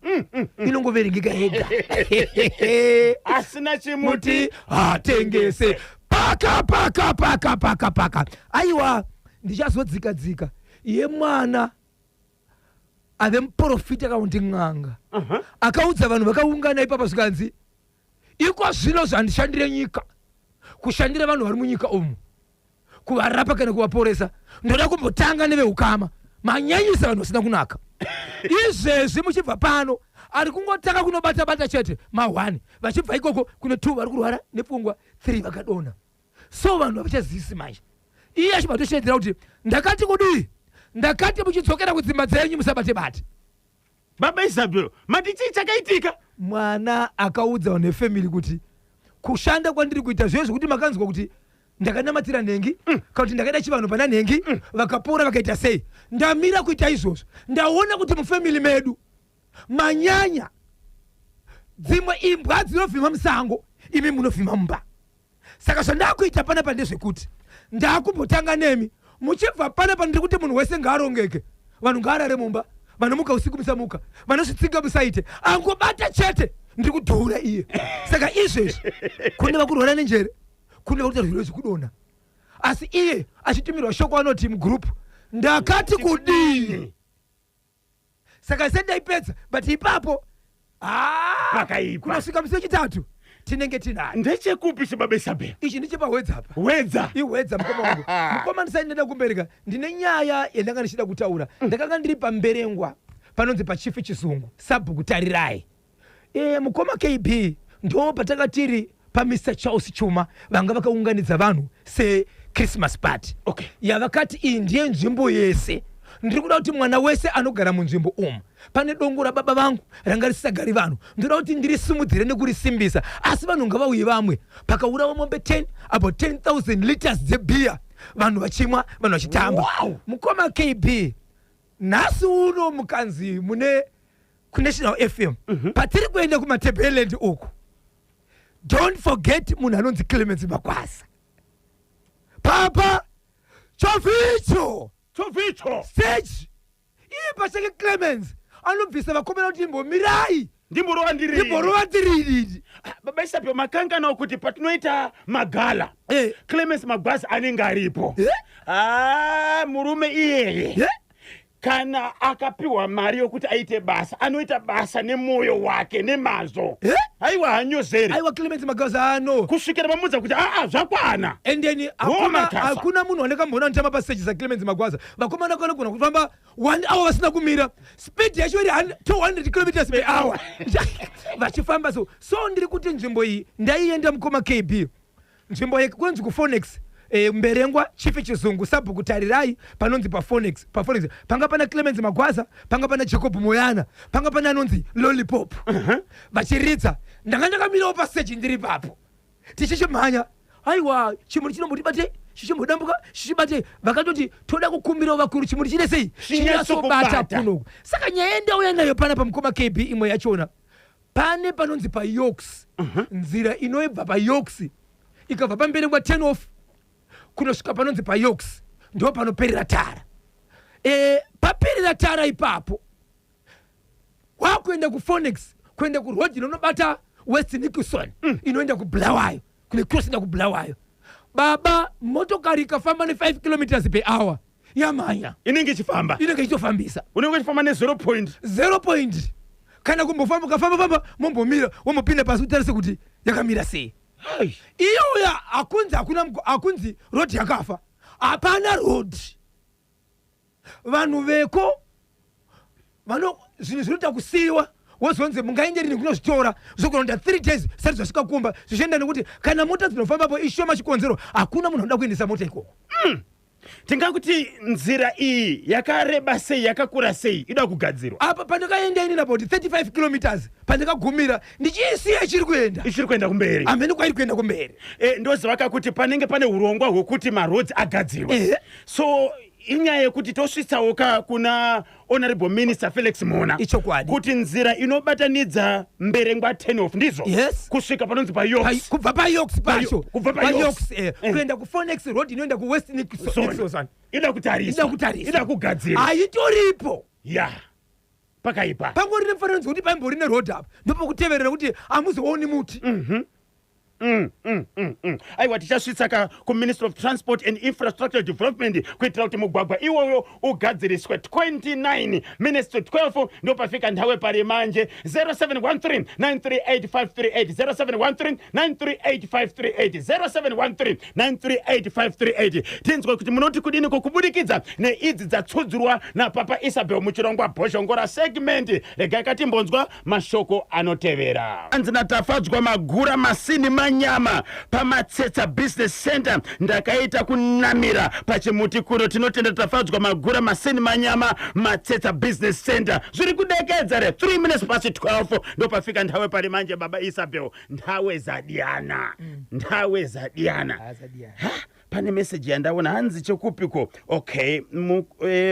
S2: inongoverengeka yega.
S1: Asina chimuti
S2: Muti hatengese paka paka paka paka paka. Aiwa, ndichazodzika dzika iye mwana ave muprofita kana kuti n'anga akaudza vanhu vakaungana ipapa zvikanzi, iko zvino zvandishandire nyika, kushandira vanhu vari munyika umu, kuvarapa kana kuvaporesa, ndoda kumbotanga neveukama. Manyanyisa vanhu vasina kunaka. Izvezvi muchibva pano, ari kungotanga kunobata-bata chete ma1, vachibva ikoko kune 2 vari kurwara nepfungwa, 3 vakadonha. So vanhu havachazivisi manje. Iye achibva toshedzera kuti ndakati kudii, ndakati muchidzokera kudzimba dzenyu musabate bate.
S1: Baba Isabel, mati chii chakaitika?
S2: Mwana akaudza vanhu vefamily kuti kushanda kwandiri kuita zviye zvekuti makanzwa kuti ndakanamatira nhengi kana kuti ndakaita chivanhu pana nhengi, vakapora, vakaita sei, ndamira kuita izvozvo. Ndaona kuti mufamily medu manyanya. Dzimwe imbwa dzinovhima musango, imi munovhima mumba. Saka zvandakuita panapa ndezvekuti ndakumbotanga nemi. Muchibva panapa, ndiri kuti munhu wese ngaarongeke, vanhu ngaarare mumba, vanomuka usiku musamuka, vanozvitsinga musaite, angobata chete ndiri kudhuura iye. Saka izvezvi kune vakurwara nenjere, kune vakuita zvirwere zvekudonha, asi iye achitumirwa shoko anoti mugroup, ndakati kudii? Saka sendaipedza, but ipapo, ah,
S1: Pakaipa.
S2: Kunosvika musi wechitatu tinenge tinayo.
S1: Ndechekupi chibaba Isabel?
S2: Ichi ndechepahwedza apa.
S1: Wedza.
S2: Ihwedza, mukoma wangu. Mukoma, ndisati ndaenda kumbereka, ndine nyaya yandanga ndichida kutaura. Ndakanga ndiri pamberengwa panonzi pachief Chizungu, sabhuku Tarirai. Mukoma KB, ndo patanga tiri paMr Charles Chuma, vanga vakaunganidza vanhu sechristmas party yavakati iyi ndiye nzvimbo yese. Ndiri kuda kuti mwana wese anogara munzvimbo umu, pane dongo rababa vangu ranga risisagari vanhu, ndoda kuti ndirisimudzire nekurisimbisa, asi vanhu ngavauye vamwe. Pakaurawa mombe 10, about 10,000 liters dzebhiya, vanhu vachimwa, vanhu vachitamba. Mukoma KB, nhasi uno mukanzi mune kuNational FM patiri kuenda kuMatabeleland uku, don't forget munhu anonzi Clemens Makwasa papa Chovicho.
S1: Chovicho.
S2: Stage iye pachake Clemens anobvisa vakomana kuti imbomirai.
S1: Ndimborova ndiri.
S2: Ndimborova ndirinini.
S1: Ah, baba Isabel, makanganawo kuti patinoita magala Clemens Magwazi anenge aripo. Ah, murume iyeye kana akapiwa mari yokuti aite basa, anoita basa nemwoyo wake nemazvo. Aiwa, hanyozeri.
S2: Aiwa, Clemens Magwaza ano
S1: kusvikira vamudza kuti aa, zvakwana.
S2: And then
S1: Roma
S2: hakuna
S1: tasa.
S2: Hakuna munhu andakamboona anotamba pastage saClemens Magwaza. Vakomana vanogona kufamba one hour vasina kumira, speed yacho iri 200 kilometers per hour vachifamba. So ndiri kuti nzvimbo iyi ndaienda, mukoma KB, nzvimbo iyi kunonzi kuPhoenix. Mberengwa, chief Chizungu, sabhuku Tarirai, panonzi paPhoenix. PaPhoenix panga pana Clemens Magwaza, panga pana Jacob Moyana, panga pana anonzi Lollipop vachiridza. Ndanga ndakamirawo pastage ndiri papo tichichimhanya. Aiwa, chimuti chinombotibate, chichimbodambuka, chichibate. Vakatoti toda kukumbirawo vakuru chimuti chine sei chinyatsobata
S1: Chinyatsokubata.
S2: kunoku. Saka nyaya yandauya nayo panapa, mukoma KB, imwe yachona pane panonzi paYox, nzira inoibva paYox ikabva pamberengwa 10 off kunosvika panonzi paYox, ndo panoperera tara. Paperera tara ipapo wakuenda kuPhoenix, kuenda kuroad inonobata West Nicholson, inoenda kuBulawayo, kune cross inoenda kuBulawayo. Baba, motokari ikafamba ne5 kilometers per hour yamhanya.
S1: Inenge ichifamba.
S2: Inenge ichitofambisa.
S1: Unenge uchifamba ne0 point.
S2: 0 point. Kana kumbofamba, ukafamba famba mombomira, wombopinda pasi utarise kuti yakamira sei.
S1: Hai.
S2: Iyoya hakunzi hakuna hakunzi road yakafa, hapana road. Vanhu veko vano zvinhu zvinoita kusiyiwa, wozonzi mungaende rini kunozvitora, zvokuronda 3 days zvisati zvasvika kumba, zvichienda nekuti kana mota dzinofambapo ishoma. Chikonzero, hakuna munhu anoda kuendesa mota ikoko.
S1: Tingakuti nzira iyi yakareba sei, yakakura sei, ida kugadzirwa?
S2: Apa pandakaenda ini about 35 kilometers, pandakagumira ndichiisiya ichiri kuenda.
S1: Ichiri kuenda kumberi.
S2: Hamene kwairi kuenda kumberi.
S1: Ndoziva kakuti panenge pane urongwa hwekuti maroads agadzirwa. So Inyaya yekuti tosvitsawo ka kuna Honorable Minister Felix Mhona.
S2: Ichokwadi.
S1: Kuti nzira inobatanidza Mberengwa turn-off, ndizvo?
S2: Yes.
S1: Kusvika panonzi paYorks.
S2: Kubva paYorks pacho.
S1: Kubva paYorks.
S2: PaYorks, kuenda kuPhoenix Road inoenda kuWest
S1: Zone.
S2: Nixon.
S1: Ida kutariswa.
S2: Ida kutariswa.
S1: Ida kugadzirwa.
S2: Haitoripo.
S1: Ya. Pakaipa.
S2: Pangori nemufananidzo kuti paimbori neroad apa. Ndopokuteverera kuti hamuzooni muti.
S1: Aiwa, tichasvitsa ka kuMinistry of Transport and Infrastructure Development kuitira kuti mugwagwa iwoyo ugadziriswe. 29 minutes to 12 ndopafika nthawe pali manje. 0713 938538, 0713 938538, 0713 938538. Tinzwe kuti munoti kudini kubudikidza neidzi dzatsudzurwa naPapa Isabel muchirongwa Bhozhongora segment. Regai katimbonzwa mashoko anotevera. Anzi naTafadzwa Magura Masini Manyama paMatsetsa Business Center, ndakaita kunamira pachimuti kuno. Tinotenda Tafadzwa Magura Masini Manyama, Matsetsa Business Center. Zviri kudekedza re 3 minutes past 12 ndopafika nthawe pali manje. Baba Isabel, nthawe zadiyana, nthawe zadiyana. Ha, pane meseji yandaona, hanzi chekupiko? Okay,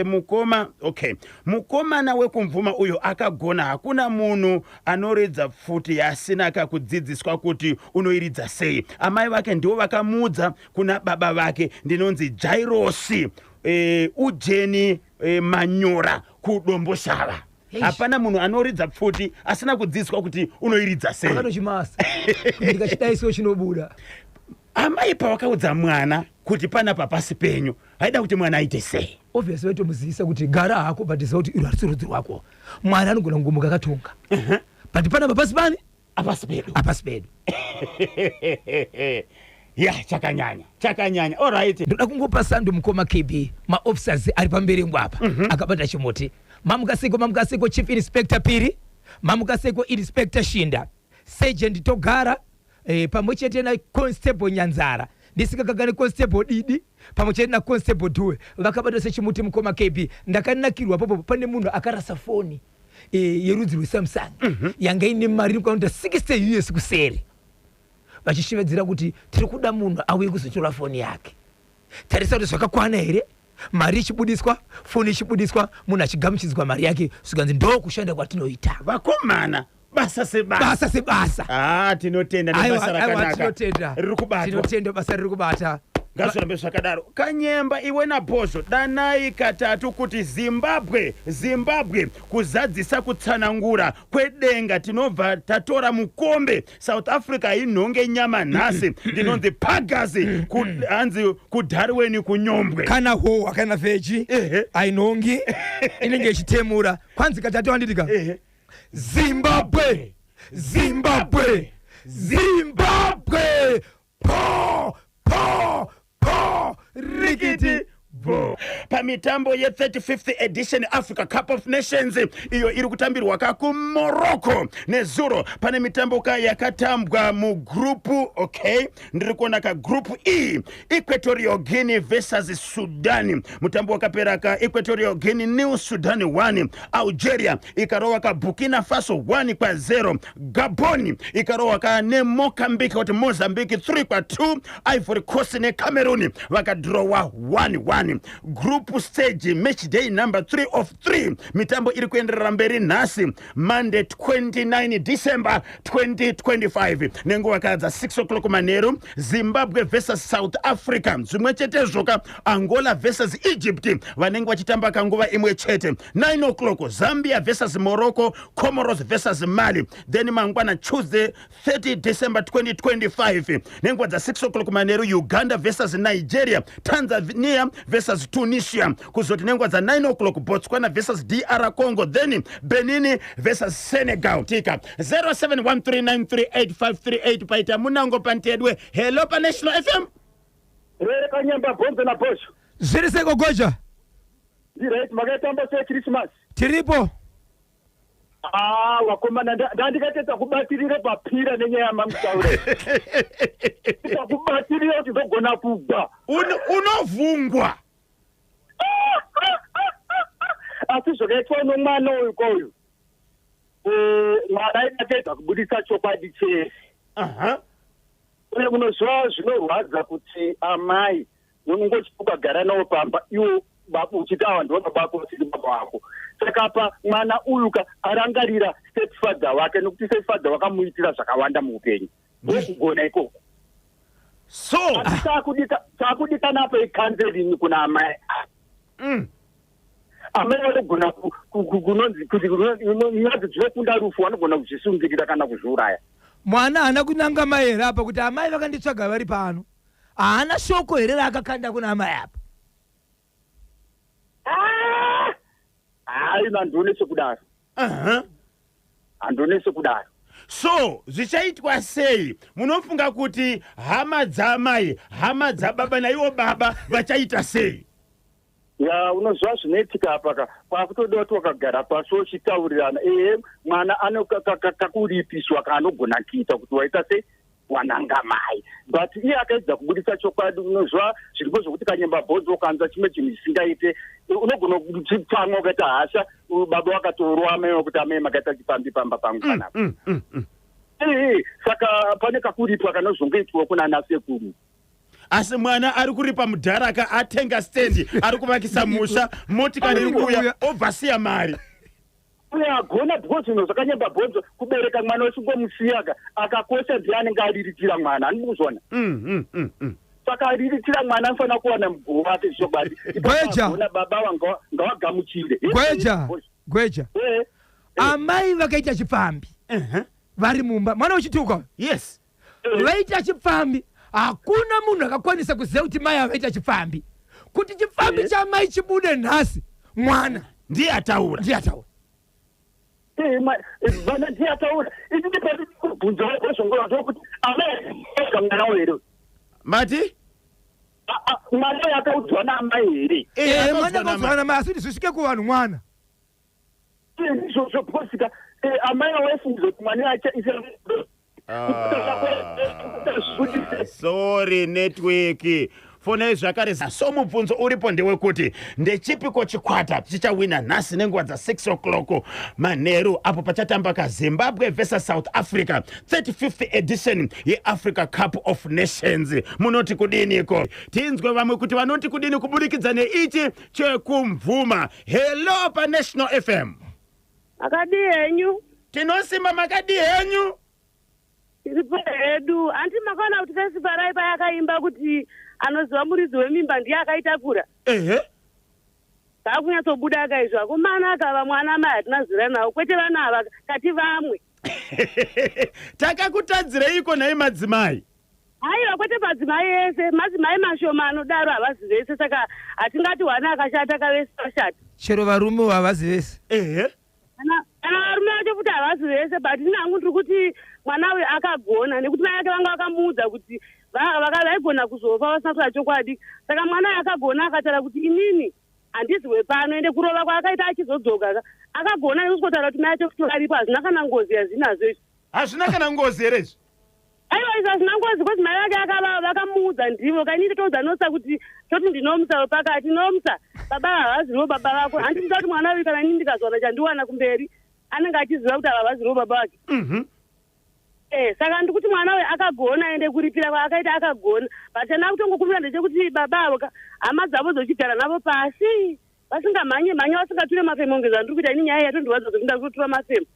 S1: mukoma, okay, mukomana wekumvuma uyo akagona. Hakuna munhu anoridza pfuti yasina kakudzidziswa kuti unoiridza sei. Amai vake ndivo vakamuudza kuna baba vake. Ndinonzi Jairosi Ujeni Manyora kuDomboshava.
S2: Eish.
S1: Hapana munhu anoridza pfuti asina kudzidziswa kuti unoiridza sei.
S2: Akatochimasa ndikachidaiso chinobuda.
S1: Amai pavakaudza mwana kuti panapa pasi penyu, haida kuti mwana aite sei?
S2: Obviously vaitomuzivisa kuti gara hako, but ziva kuti iro harisi rudzi rwako. Mwana anogona kungomuka akatonga, but panapa pasi pani?
S1: Apasi pedu.
S2: Apasi pedu.
S1: Ya, chakanyanya, chakanyanya. Alright.
S2: Ndoda kungopa sando mukoma KB, maofficers ari pamberengwa apa akabata chimuti. Mamukaseko, mamukaseko Chief Inspector Piri, mamukaseko Inspector Shinda, Sergeant Togara, pamwe chete naConstable Nyanzara, ndisikakagane Constable Didi pamwe chete naConstable Due, vakabata sechimuti. Mukoma KB, ndakanakirwa popo pane munhu akarasa foni yerudzi rweSamsung yanga ine mari inokwana 60 US kuseri, vachishevedzera kuti tiri kuda munhu auye kuzotora foni yake. Tarisa kuti zvakakwana here, mari ichibudiswa, foni ichibudiswa, munhu achigamuchidzwa mari yake, zvikanzi ndo kushanda kwatinoita.
S1: Vakomana, basa sebasa.
S2: Basa sebasa.
S1: Ah, tinotenda nebasa
S2: Aiwa, aiwa,
S1: rakanaka
S2: tinotenda.
S1: riri kubatwa.
S2: Tinotenda basa riri kubata.
S1: Ngazvirambe zvakadaro. Kanyemba, iwe naBhozho, danai katatu kuti Zimbabwe, Zimbabwe, kuzadzisa kutsanangura kwedenga. Tinobva tatora mukombe. South Africa hainhonge nyama nhasi. Ndinonzi Pagazi, hanzi kuDharweni kuNyombwe.
S2: Kana hohwa kana veggie ainhongi, inenge ichitemura. Kwanzi katatu, handitika?
S1: Ehe.
S2: Zimbabwe, Zimbabwe, Zimbabwe, po po po, rikiti.
S1: Bo. Pamitambo ye35th edition Africa Cup of Nations iyo iri kutambirwa ka kuMorocco, nezuro pane mitambo ka yakatambwa mugrupu. Okay, ndiri kuona ka Group E, Equatorial Guinea versus Sudan, mutambo wakapera ka Equatorial Guinea nil, Sudan 1. Algeria ikarova ka Burkina Faso 1 kwa 0. Gabon ikarova ka neMocambique, kuti Mozambique, 3 kwa 2. Ivory Coast neCameroon vakadrowa 1-1. Group stage match day number 3 of 3, mitambo iri kuenderera mberi nhasi, Monday 29 December 2025, nenguva kadza 6 o'clock manheru, Zimbabwe versus South Africa. Zvimwe chetezvo ka Angola versus Egypt vanenge vachitamba kanguva imwe chete. 9 o'clock, Zambia versus Morocco, Comoros versus Mali. Then mangwana, Tuesday 30 December 2025, nenguva dza6 o'clock manheru, Uganda versus Nigeria, Tanzania versus Tunisia. Kuzoti nenguva dza9 o'clock, Botswana versus DR Congo, then Benin versus Senegal. Tika 0713938538 paita munango pantedwe. Hello, paNational FM.
S3: Rere Kanyamba, Bhonzo naBhosho.
S2: Zviri seko, Goja?
S3: Right, makaitamba seChristmas?
S2: Tiripo.
S3: Ah, wakomana, ndandikatedza kubatirira papira nenyaya yamamutaure, kubatirira kuti ndogona kugwa.
S1: Unovhungwa.
S3: Asi zvakaitwa nomwana uyu koyu, mwana aidakedza kubudisa chokwadi chese. Uye unoziva zvinorwadza kuti amai unongoti ukagara navo pamba iwo. Uchiti awa ndivo baba vako, usiri baba vako. Saka pa mwana uyu ka arangarira stepfather wake, nokuti stepfather wakamuitira zvakawanda muupenyu. Ndokugona ikoko.
S1: So
S3: asi chaakudikana apa icounseling kuna amai. Amai vanogona kunonzi kuti nyadzi dzinokunda rufu, vanogona kuzvisungirira kana kuzviuraya.
S2: Mwana haana kunanga mai here apa kuti amai vakanditsvaga vari pano? Haana shoko here raakakanda kuna amai apa?
S3: Ah! Hayi, handione sekudaro. Handione sekudaro.
S1: So zvichaitwa sei? Munofunga kuti hama dzamai, hama dzababa naivo baba vachaita sei?
S3: Ya, unoziva zvinoitika apa ka, kwakutoda kuti wakagara pasi uchitaurirana. Ehe, mwana ano kakuripiswa kaanogona kuita kuti waita sei, wananga mai, but iye akaedza kubudisa chokwadi. Unoziva zviripo zvokuti kanyemba bhodzi, ukanzwa chimwe chinhu chisingaite, unogona kuchitsamwa, ukaita hasha. Baba wakatorwa amai, wakuti amai makaita chipambi pamba pangu panapa. Ee, saka pane kakuripwa kanozongoitwa kuna nasekuru.
S1: Asi mwana ari kuripa mudharaka, atenga stendi, ari kuvakisa musha, motikari iri kuuya, obva siya mari.
S3: Uye agona, because zvinhu zvakanyemba bhonzo, kubereka mwana uchingomusiyaka. Akakosha ndiye anenge ariritira mwana, handii kuzviona? Saka ariritira mwana anofanira kuwana mugove wake zvokwadi.
S2: Gweja.
S3: Agona baba ngawagamuchire.
S2: Gweja, gweja. Amai vakaita chipfambi vari mumba, mwana wechituka. Vaita chipfambi, hakuna munhu akakwanisa kuziva kuti mai avaita chipfambi. Kuti chipfambi chamai chibude nhasi, mwana
S1: ndiye ataura.
S2: Ndiye ataura.
S3: Vana ndiye ataura. Ini ndipati kubvunza wazvongora ndokuti amai ega mwana here?
S1: Mati?
S3: Mwana uyu akaudzwa naamai here?
S2: Eh, mwana akaudzwa namai, asi kuti zvisvike kuvanhu, mwana.
S3: Izvozvo posika amai waifungiza kuti mwana acha.
S1: Ah, sorry, network. Fonai zvakare. So mubvunzo uripo ndewekuti ndechipiko chikwata chichawina nhasi nenguva dza6 o'clock manheru, apo pachatamba kaZimbabwe versus South Africa, 35th edition yeAfrica Cup of Nations? Munoti kudiniko? Tinzwe vamwe kuti vanoti kudini kuburikidza neichi chekumvuma. Hello, paNational FM.
S4: Makadi henyu?
S1: Tinosimba, makadi henyu?
S4: Tiripo hedu. Handi makaona kuti festival payakaimba kuti anoziva muridzi wemimba ndiye akaitakura?
S1: Ehe.
S4: Zvakunyatsobuda akaizvo. Akomana akava mwana mai hatina zira nawo, kwete vana ava, kati vamwe.
S1: Takakutadzireiko nhai madzimai?
S4: Haiwa, kwete madzimai ese, madzimai mashoma anodaro, havazi vese. Saka hatingati hwana akashata kavese vashata.
S2: Chero varume havazi vese.
S4: Kana varume vacho futi havazi vese, but ini hangu ndiri kuti mwana uyu akagona, nekuti mai ake vanga vakamuudza kuti vaigona kuzofa vasina kutaura chokwadi. Saka mwana uyu akagona, akataura kuti inini handizi wepano. Ende kurova kwaakaita achizodzoka ka, akagona nekusikotaura kuti mai acho kuti varipo. Hazvina kana ngozi yazvinazvo izvi.
S1: Hazvina kana ngozi here izvi?
S4: Aiwa, izvi hazvina ngozi, because mai vake vakamuudza ndivo. Kainini toudza Nosa kuti toti ndinomusa wepakati, nomusa baba havazivo baba vako. Handinoda kuti mwana uyu, kana inini ndikazowana chandiwana kumberi, anenge achiziva kuti ava havazivo baba vake. Saka ndikuti mwana uyu akagona, ende kuripira kwaakaita akagona, but chana kutongokumbira ndechekuti baba avo hama dzavo dzochigara navo pasi, vasingamhanye mhanye, vasingature mafemo nge zvandiri kuita ini. Nyaya yatondirwadza zvekuti ndakutotura mafemo.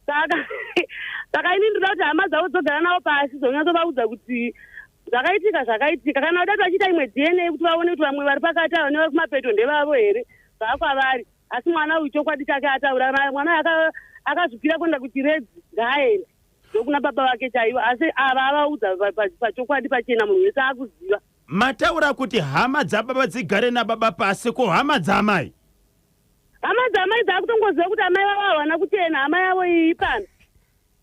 S4: Saka ini ndinoda kuti hama dzavo dzogara navo pasi, dzonyatsovaudza kuti zvakaitika zvakaitika. Kana vadati vachiita imwe DNA kuti vaone kuti vamwe vari pakati ava nevari kumapeto ndevavo here, zvakwavari. Asi mwana uyu chokwadi chake ataura. Mwana uyu akazvipira kuenda kuChiredzi, ngaaende ndokuna baba vake chaivo. Asi ava avaudza pachokwadi pachena, munhu wese akuziva.
S1: Mataura kuti hama dzababa dzigare nababa pasi, ko hama dzamai?
S4: Hama dzamai dzakutongoziva kuti amai vavo havana kuchena, hama yavo iyi pano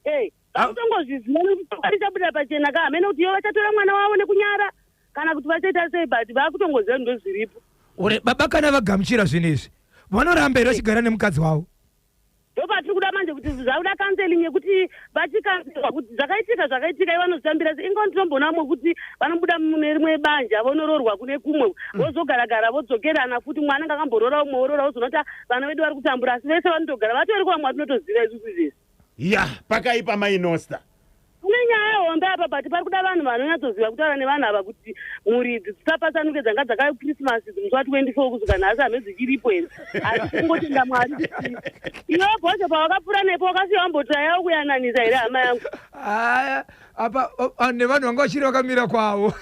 S4: e vakutongozviziva nekuti chokwadi chabuda pachena ka. Hamene kuti ivo vachatora mwana wavo nekunyara kana kuti vachaita sei, but vakutongoziva kuti ndozviripo.
S2: Ure baba kana vagamuchira zvinhu izvi, vanoramba here vachigara nemukadzi wavo?
S4: Ndopatiri kuda manje kuti zvakuda counseling, yekuti vachicounselwa kuti zvakaitika zvakaitika, ivo vanozvitambira sei. Ingo ndinombona vamwe kuti vanobuda mune rimwe banja, vonoroorwa kune kumwe, vozogaragara, vodzokerana futi. Mwana anga akamborora umwe, worora, wozoona kuti ah, vana vedu vari kutambura, asi vese vanotogara vatori vamwe vatinotoziva isusu izvezvi.
S1: Ya, pakaipa, mainosta.
S4: Kune nyaya hombe apa, but pari kuda vanhu vanonyatsoziva kutaura nevanhu ava kuti mhuri idzi dzisapatsanuke. Dzanga dzaka Christmas musi wa24 kusvika nhasi hame dzichiripo here? Asi kungotenda Mwari kuti iwe Bhozho pawakapfuura nepo wakasiya wambotrayawo kuyananisa here, hama yangu?
S2: Aya apa nevanhu vanga vachiri vakamira kwavo.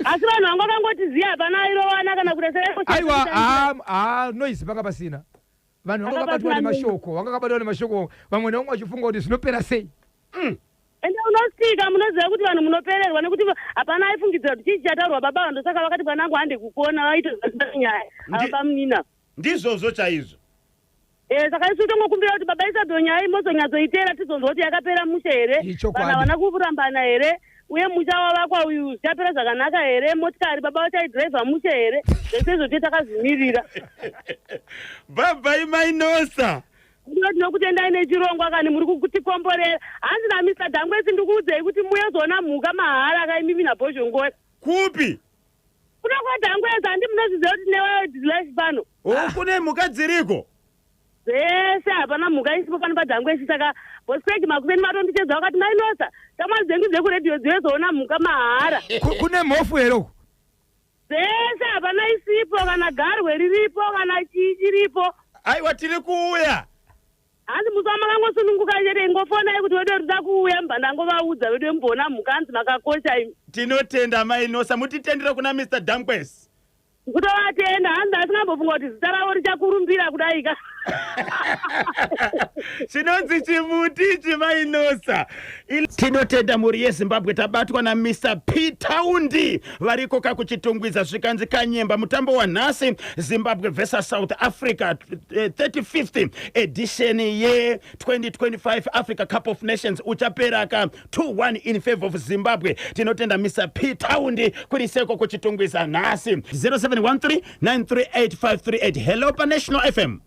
S4: Asi vanhu vanga vakangotiziva, hapana airowana kana kuita.
S2: Aiwa, noise panga pasina. Vanhu vanga vakabatwa nemashoko, vanga vakabatwa nemashoko, vamwe nevamwe vachifunga kuti zvinopera sei.
S4: Ende unosvika, munoziva kuti vanhu munopererwa nekuti hapana aifungidzira kuti chii chichataurwa. Baba vandosaka vakati, "Mwanangu, hande kukona." Vaitoziva nyaya ava bamunina.
S1: Ndizvozvo chaizvo.
S4: Saka isu tongokumbira kuti baba Isabel, nyaya imozonyatsoitera, tizonzwa kuti yakapera mushe here.
S2: Ichokwadi.
S4: Vanhu havana kurambana here, uye musha wavakwa uyu zvichapera zvakanaka here? Motikari baba vachaidhiraivha mushe here? Zvese izvo tie takazvimirira.
S1: Bye mai Nosa.
S4: Ndiyo, tinokutendai nechirongwa kani, muri kutikomborera. Hanzi naMr Dhangwesi, ndikuudzei kuti muyozoona mhuka mahara kaimimi naBhozhongora.
S1: Kupi?
S4: Kuda kwaDhangwesi, handi munozviziva kuti tine wildlife pano?
S1: O, kune mhuka dziriko?
S4: Dzese, hapana mhuka isipo pano paDhangwesi. Saka boswegi makuseni matondichedza vakati, "Mainosa, shamwari dzengu dzekuredhiyo dziyozoona mhuka mahara."
S2: Kune mhofu here uku?
S4: Dzese, hapana isipo, kana garwe riripo, kana chii chiripo.
S1: Aiwa, tiri kuuya.
S4: Hanzi musi wamakangosununguka chete, ingofonai kuti wedu rida kuuya, mubva ndangovaudza vedu vemboona mhuka. Hanzi makakosha imi.
S1: Tinotenda, Mainosa. Mutitendere kuna Mr Damkwes.
S4: Kutovatenda. Hanzi asingambofunga kuti zita ravo richakurumbira kudaika.
S1: Chinonzi chimuti ichi, Mainosa. Tinotenda mhuri yeZimbabwe. Tabatwa naMr P Taundi variko kakuChitungwiza. Zvikanzi, "Kanyemba, mutambo wanhasi, Zimbabwe versus South Africa, 35th edition ye2025 Africa Cup of Nations, uchapera ka 2-1 in favor of Zimbabwe." Tinotenda Mr P Taundi kuri seko kuChitungwiza nhasi. 0713 938 538. Hello paNational FM.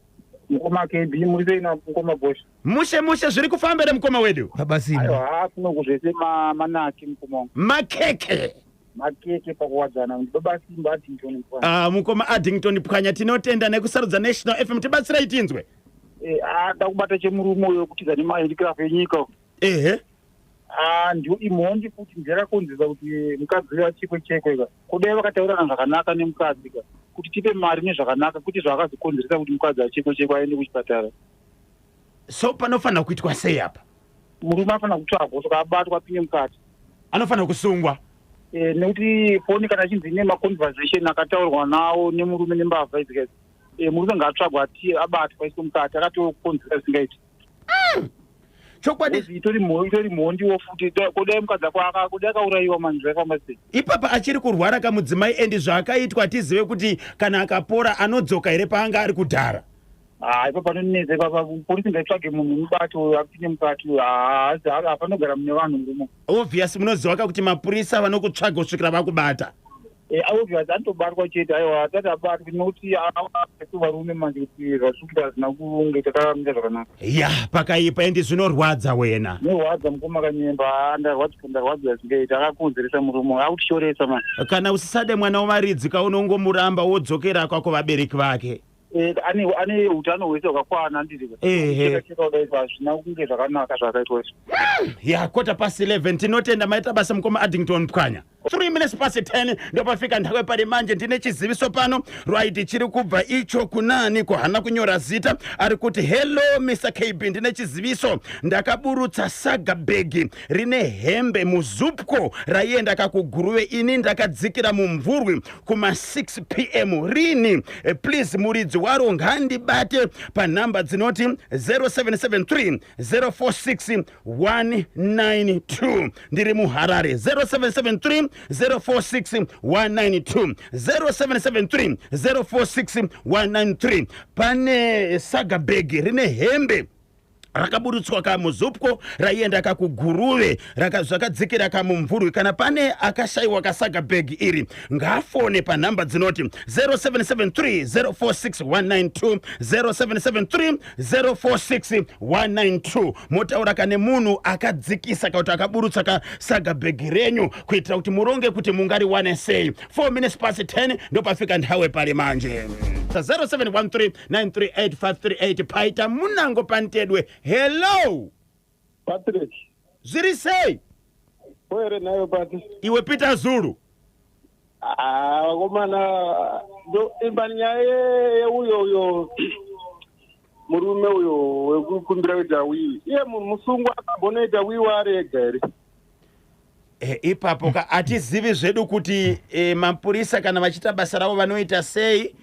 S5: Mukoma KB, muri sei na mukoma Bosh?
S1: Mushe mushe, zviri kufamba here, mukoma wedu?
S2: Baba Simba.
S5: Aiwa, ha, kunoku zvese manaki, mukoma wangu.
S1: Makeke.
S5: Makeke pakuwadzana. Ndi baba Simba Addington mukoma.
S1: Ah, mukoma Addington Pwanya, tinotenda nekusarudza National FM. Tibatsirai tinzwe.
S5: Ndakubata chemurume uyo kutiza nemahandicraft enyika. Ah, ndio imhondi futi, ndiyakakonzesa kuti mukadzi uyo achekwe chekwe ka. Kudai vakataurirana zvakanaka nemukadzi ka, kuti tipe mari nezvakanaka, kuti zvakazokonzeresa kuti mukadzi achekwe chekwe aende kuchipatara.
S1: So panofanira kuitwa sei apa?
S5: Murume anofanira kutsvagwa, saka abatwa, apinde mukati.
S1: Anofanira kusungwa.
S5: Nekuti foni kana ichinzi ine maconversation akataurwa nawo nemurume nembavha idzi kaidzi, murume ngaatsvagwa, ati abatwa, aiswe mukati, akatokonzera zvisingaiti.
S1: Chokwadi.
S5: Because itori mhondiwo futi. Kudai mukadzi ako kudai akaurayiwa mani, zvaifamba sei?
S1: Ipapa achiri kurwara kamudzimai, endi zvaakaitwa tizive kuti kana akapora anodzoka here paanga ari kudhara.
S5: Ha, ipapa panonetsa ipapa. Polisi ngaitsvage munhu mubati uyo, apinde mukati uyo. Hapanogara mune vanhu murume.
S1: Obvious, munoziva ka kuti mapurisa vanokutsvaga kusvikira vakubata.
S5: Obvious, anotobatwa chete. Aiwa, atati abatwi, nekuti ati varume manje kuti zvasvikira hazvina kunge takamira zvakanaka.
S1: Ya, pakaipa, endi zvinorwadza wena.
S5: Zvinorwadza, mukoma Kanyemba. Ha, ndarwadzwa, ndarwadziwa zvingaita. Akakonzeresa murume, akutishoresa mani.
S1: Kana usisade mwana wamaridzi kaunongomuramba, wodzokera kwako vabereki vake.
S5: Ane utano hwese hwakakwana, handiti?
S1: Ehe.
S5: Cheka kudai, hazvina kunge zvakanaka zvakaitwa izvo.
S1: Ya, 11:15. Tinotenda, maita basa, mukoma Addington Pwanya. 3 minutes past 10 ndopafika nthawi pali manje. Ndine chiziviso pano, right, chiri kubva icho kunani kuhana kunyora zita. Ari kuti, "Hello Mr KB, ndine chiziviso. Ndakaburutsa saga bhegi rine hembe muZupco raienda kakuGuruve. Ini ndakadzikira mumvurwi kuma 6 p.m. rini. Please, muridzi waro ngandibate panhamba dzinoti 0773 046 192. Ndiri muHarare." 0773 046 192, 0773 046 193. Pane saga bhegi rine hembe rakaburutswa kamuZupco raienda kakuGuruve, zvakadzikira kamumvurwi. Kana pane akashayiwa kasaga bhegi iri, ngafone panhamba dzinoti 0773 046 192, 0773 046 192. Motaura kane munhu akadzikisa kana kuti akaburutsa kasaga bhegi renyu, kuitira kuti muronge kuti mungariwane sei. 4 minutes past 10 ndopafika nthawe pali manje. 0713 938 538. Paita munango pantedwe. Hello.
S5: Patrick.
S1: Zviri sei?
S6: Kwere nayo pati.
S1: Iwe Peter Zulu.
S6: Ah, vakomana, ndo imba nyaya yeuyo uyo murume uyo wekukumbira kuita will. Iye munhu musungwa akambonoita will ari ega here?
S1: Ipapo ka hatizivi zvedu kuti mapurisa kana vachiita basa ravo vanoita sei.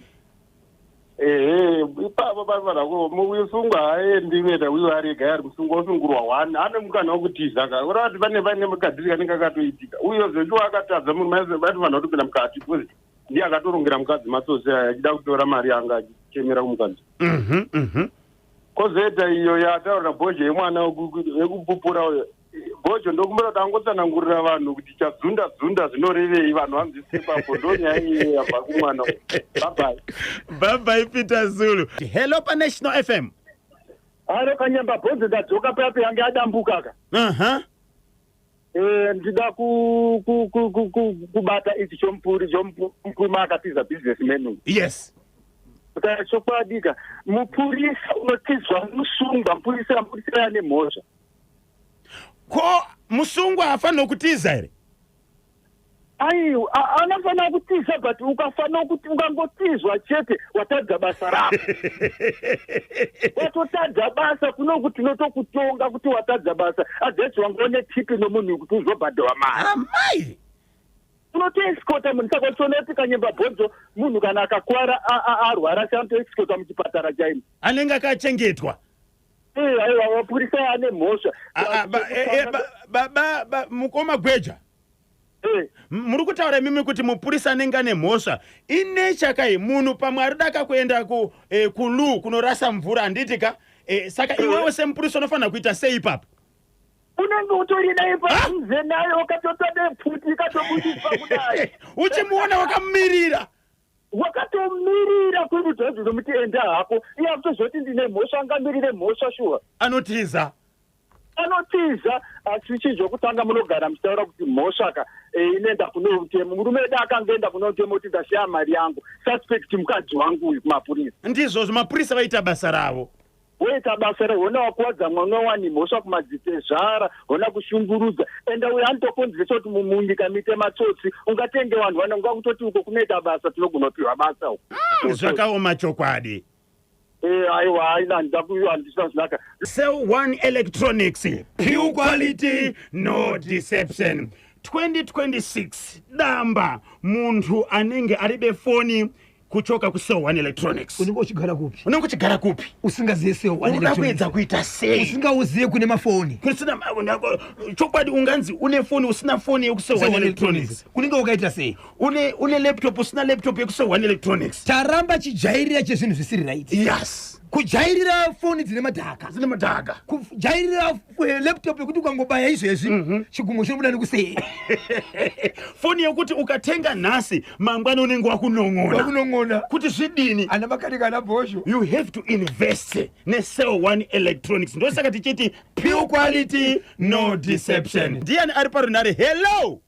S6: Ehe, ipapo panofanira musungwa haaendi kunoita will ari ega, ari musungwa osungurwa one ane mukana wekutiza ka. Kureva kuti pane mukadzi kanenge akatoitika. Uyo zvechiwa akatadza, murume anofanira kutopinda mukati because ndiye akatorongera mukadzi matsotsi aya achida kutora mari yanga achichemera kumukadzi. Kwozoita iyo yataura Bhozho yemwana wekupupura uyo. Bhozho, ndokumbira kuti angotsanangurira vanhu kuti chadzunda dzunda zvinorevei, vanhu vanzwisise ipapo. Ndo nyaya iyoyo yabva kumwana uyo. Bye.
S1: Bye bye, Peter Zulu. Hello paNational FM.
S3: Aro kanyamba bhonzo, ndadzoka papo yange yadambuka ka. Ndida kubata ichi chomupuri chomupuma akatiza businessman uyu. Saka chokwadi ka, mupurisa unotizwa musungwa, mupurisa ane mhosva.
S1: Ko musungwa haafaniri kutiza here?
S3: Aiwa, anofanira kutiza, but ukafanira kuti ungangotizwa chete, watadza basa rako, watotadza basa. Kuno kuti tinotokutonga kuti watadza basa, adzesi wanga une tip nomunhu kuti uzobhadharwa mari.
S1: Amai.
S3: Unotoescota munhu, saka uchiona kuti kanyemba bhonzo, munhu kana akakwara arwara, seanotoescota muchipatara chaimo.
S1: Anenge akachengetwa.
S3: Aiwa, mapurisa ane mhosva.
S1: Baba, mukoma Gweja. Muri kutaura imimi kuti mupurisa anenge ane mhosva. Inechakai munhu pamwe ari daka kuenda kuloo kunorasa mvura, handiti ka? Saka iwewe semupurisa unofanira kuita sei ipapo?
S3: Unenge utori naye padhuze naye, wakatotade pfuti ikatobudiswa kudai.
S1: Uchimuona wakamumirira.
S3: Wakatomirira kuti uzomuti enda hako, iye akutozoti ndine mhosva, angamirire mhosva shuwa?
S1: Anotiza.
S3: Anotiza. Asi chizvokutanga munogara muchitaura kuti mhosva ka inoenda kune mutemo. Murume edu akangoenda kune mutemo kuti ndashiya mari yangu, suspect mukadzi wangu uyu, kumapurisa.
S1: Ndizvozvo, mapurisa vaita basa ravo.
S3: Woita basa rehona, wakuwadza mwana wani, mhosva kumadzitezvara, hona kushungurudza. Enda uyo anotokonzeresa kuti munyika muite matsotsi. Ungatenge vanhu vana, unga kutoti uko kunoita basa, tinogona kupiwa basa uko.
S1: Zvakaoma chokwadi.
S3: Aiwa, aina handisina zvinaka.
S1: Cell One Electronics, pure quality, no deception. 2026 damba munthu anenge alibe foni kuchoka ku Cell One Electronics.
S2: Unenge uchigara kupi?
S1: Unenge uchigara kupi?
S2: Usingaziye Cell One
S1: Unoda
S2: Electronics.
S1: Kuedza kuita sei?
S2: Usingauziye kune mafoni.
S1: Kusina chokwadi, unganzi une foni usina foni yekuCell
S2: Cell
S1: One
S2: One
S1: Electronics.
S2: Electronics. Unenge wakaita sei?
S1: Une laptop usina laptop yekuCell One Electronics.
S2: Taramba chijairira chezvinhu zvisiri right. Kujairira foni dzine madhaka.
S1: Dzine madhaka.
S2: Kujairira laptop yekuti ukangobaya izvezvi chigumwe chinobuda nekusei.
S1: Foni yekuti ukatenga nhasi, mangwana unenge wakunon'ona.
S2: Wakunon'ona.
S1: Kuti zvidini?
S2: Ana makanika, ana Bhosho.
S1: You have to invest neCell One Electronics. Ndosaka tichiti pure quality, no deception. Ndiani ari parunhare? Hello.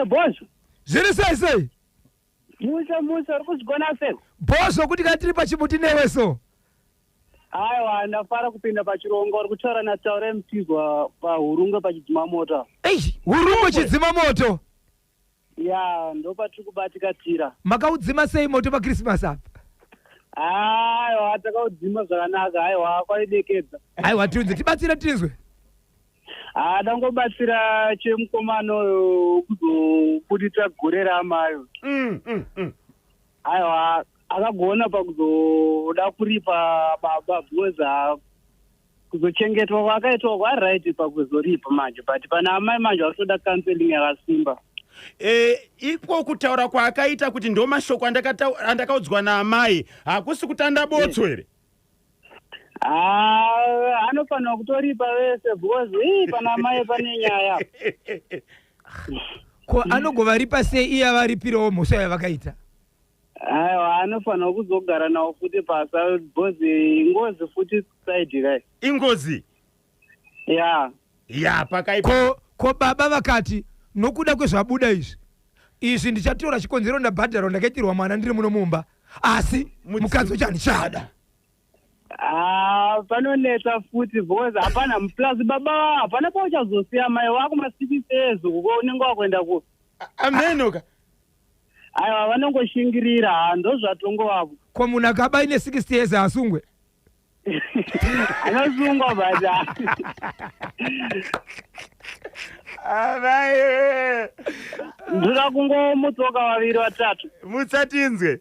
S7: Bhosho.
S2: Zviri sei sei?
S7: Musa, Musa, uri kuzvigona sei?
S2: Bhosho, kuti kana tiri pachimuti newe so.
S7: Aiwa, ndafara kupinda pachirongo. Uri kutaura naTaure Mutizwa paHurungwe pachidzima moto.
S2: Ei, Hurungwe chidzima moto.
S7: Ya, ndopatiri kubatika tira.
S2: Makaudzima sei moto paKrisimasi apa?
S7: Aiwa, takaudzima zvakanaka. Aiwa, kwaidekedza.
S2: Aiwa, tiunze, tibatsire tinzwe.
S7: Ha, dangobatsira chemukomana uyo kuzobuditsa gore ramayo. Aiwa, akagona pakuzoda kuripa baba, because kuzochengetwa kwaakaitwa kwaright pakuzoripa manje, but pana amai manje vakutoda counseling yakasimba.
S1: Iko kutaura kwaakaita kuti ndo mashoko andakaudzwa naamai, hakusi kutanda botso here?
S7: Ah, anofanira kutoripa vese because ii pana amai pane nyaya.
S2: Ko anogovaripa sei iye avaripirawo mhosva yavakaita?
S7: Aiwa, anofanira kuzogara nawo futi pasa because ingozi futi side kai.
S1: Ingozi.
S7: Ya.
S1: Ya, pakaipa.
S2: Ko baba vakati nokuda kwezvabuda izvi ndichatora chikonzero, ndabhadharwa, ndakaitirwa mwana ndiri muno mumba, asi mukadzi wacho handichada.
S7: Ah, panonetsa futi because hapana plus baba hapana pauchazosiya mai wako ma6 years kuko unenge wakuenda ku
S1: Amenoka.
S7: Aiwa, vanongoshingirira, ha, ndozvatongovavo.
S2: Ko munhu akaba ine 60 years asungwe?
S7: Anosungwa, but
S1: Amai.
S7: Ndoda kungomutsoka vaviri vatatu.
S1: Mutsatinzwe.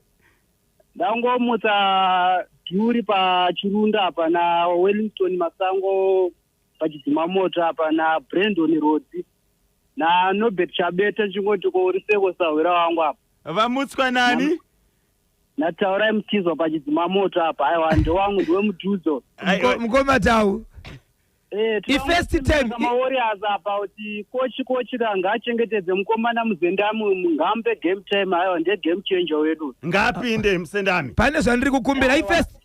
S7: Ndangomutsa Dhuri paChirunda apa, naWellington Masango pachidzimamoto apa, naBrandon Rodzi, naNobert Chabeta. Chingoti ko seko sahwira wangu apa.
S1: Vamutswa nani?
S7: Nataurai Mutizwa pachidzimamoto apa. Aiwa, ndewangu, ndiwemudhudzo.
S2: Mukoma Tau. I-first time-
S7: MaWarriors apa kuti coach ka ngaachengetedze mukomana Muzendami, ngamupe game time. Aiwa, ndiye game changer wedu.
S1: Ngapinde Musendami.
S2: Pane zvandiri kukumbira,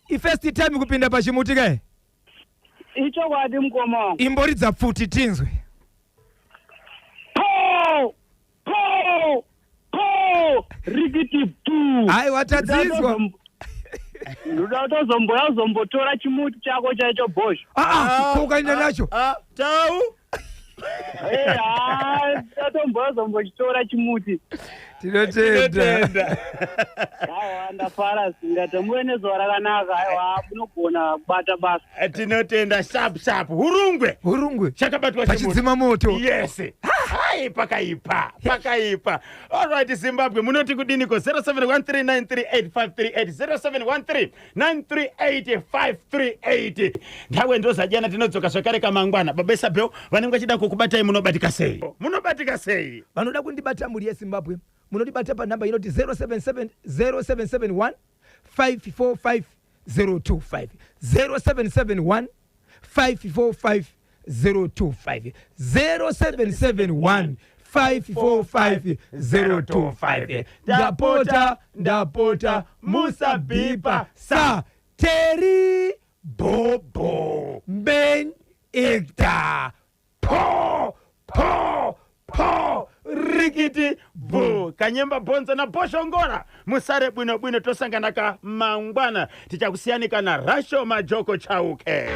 S2: ifirst time kupinda pachimuti kai.
S7: Ichokwadi, mukoma wangu.
S2: Imboridza pfuti tinzwe.
S7: Po po po, rikiti bu.
S2: Aiwa, tadzinzwa.
S7: Ndoda kutozomboya uzombotora chimuti chako chaicho, Bosho.
S2: Aa, ko ukaenda nacho?
S1: Tau.
S7: Tatomboya uzombochitora chimuti.
S2: Tinotenda.
S7: Aiwa, ndafara singati muve nezuva rakanaka. Aiwa, munogona kubata basa.
S1: Tinotenda. Sharp sharp, Hurungwe.
S2: Hurungwe.
S1: Chakabatwa.
S2: Pachidzima moto.
S1: Yes, hai, pakaipa, pakaipa. Alright, Zimbabwe, munoti kudiniko? 0713938538, 0713938538. Nthawe ndozajana, tinodzoka zvakare kamangwana. Baba Isabel, vanenge vachida kukubatai, munobatika sei? Munobatika sei?
S2: Vanoda kundibata, mhuri yeZimbabwe, munondibata panhamba inoti 077 0771 545 025, 0771 545 025, 0771 545 025. Ndapota, ndapota, musabhipa sa Teri Bobo main actor.
S1: Po po po, rikiti bu, Kanyemba Bonzo na Boshongora. Musare bwino bwino, tosangana ka mangwana. Tichakusiyanika na Rasho Majoko Chauke.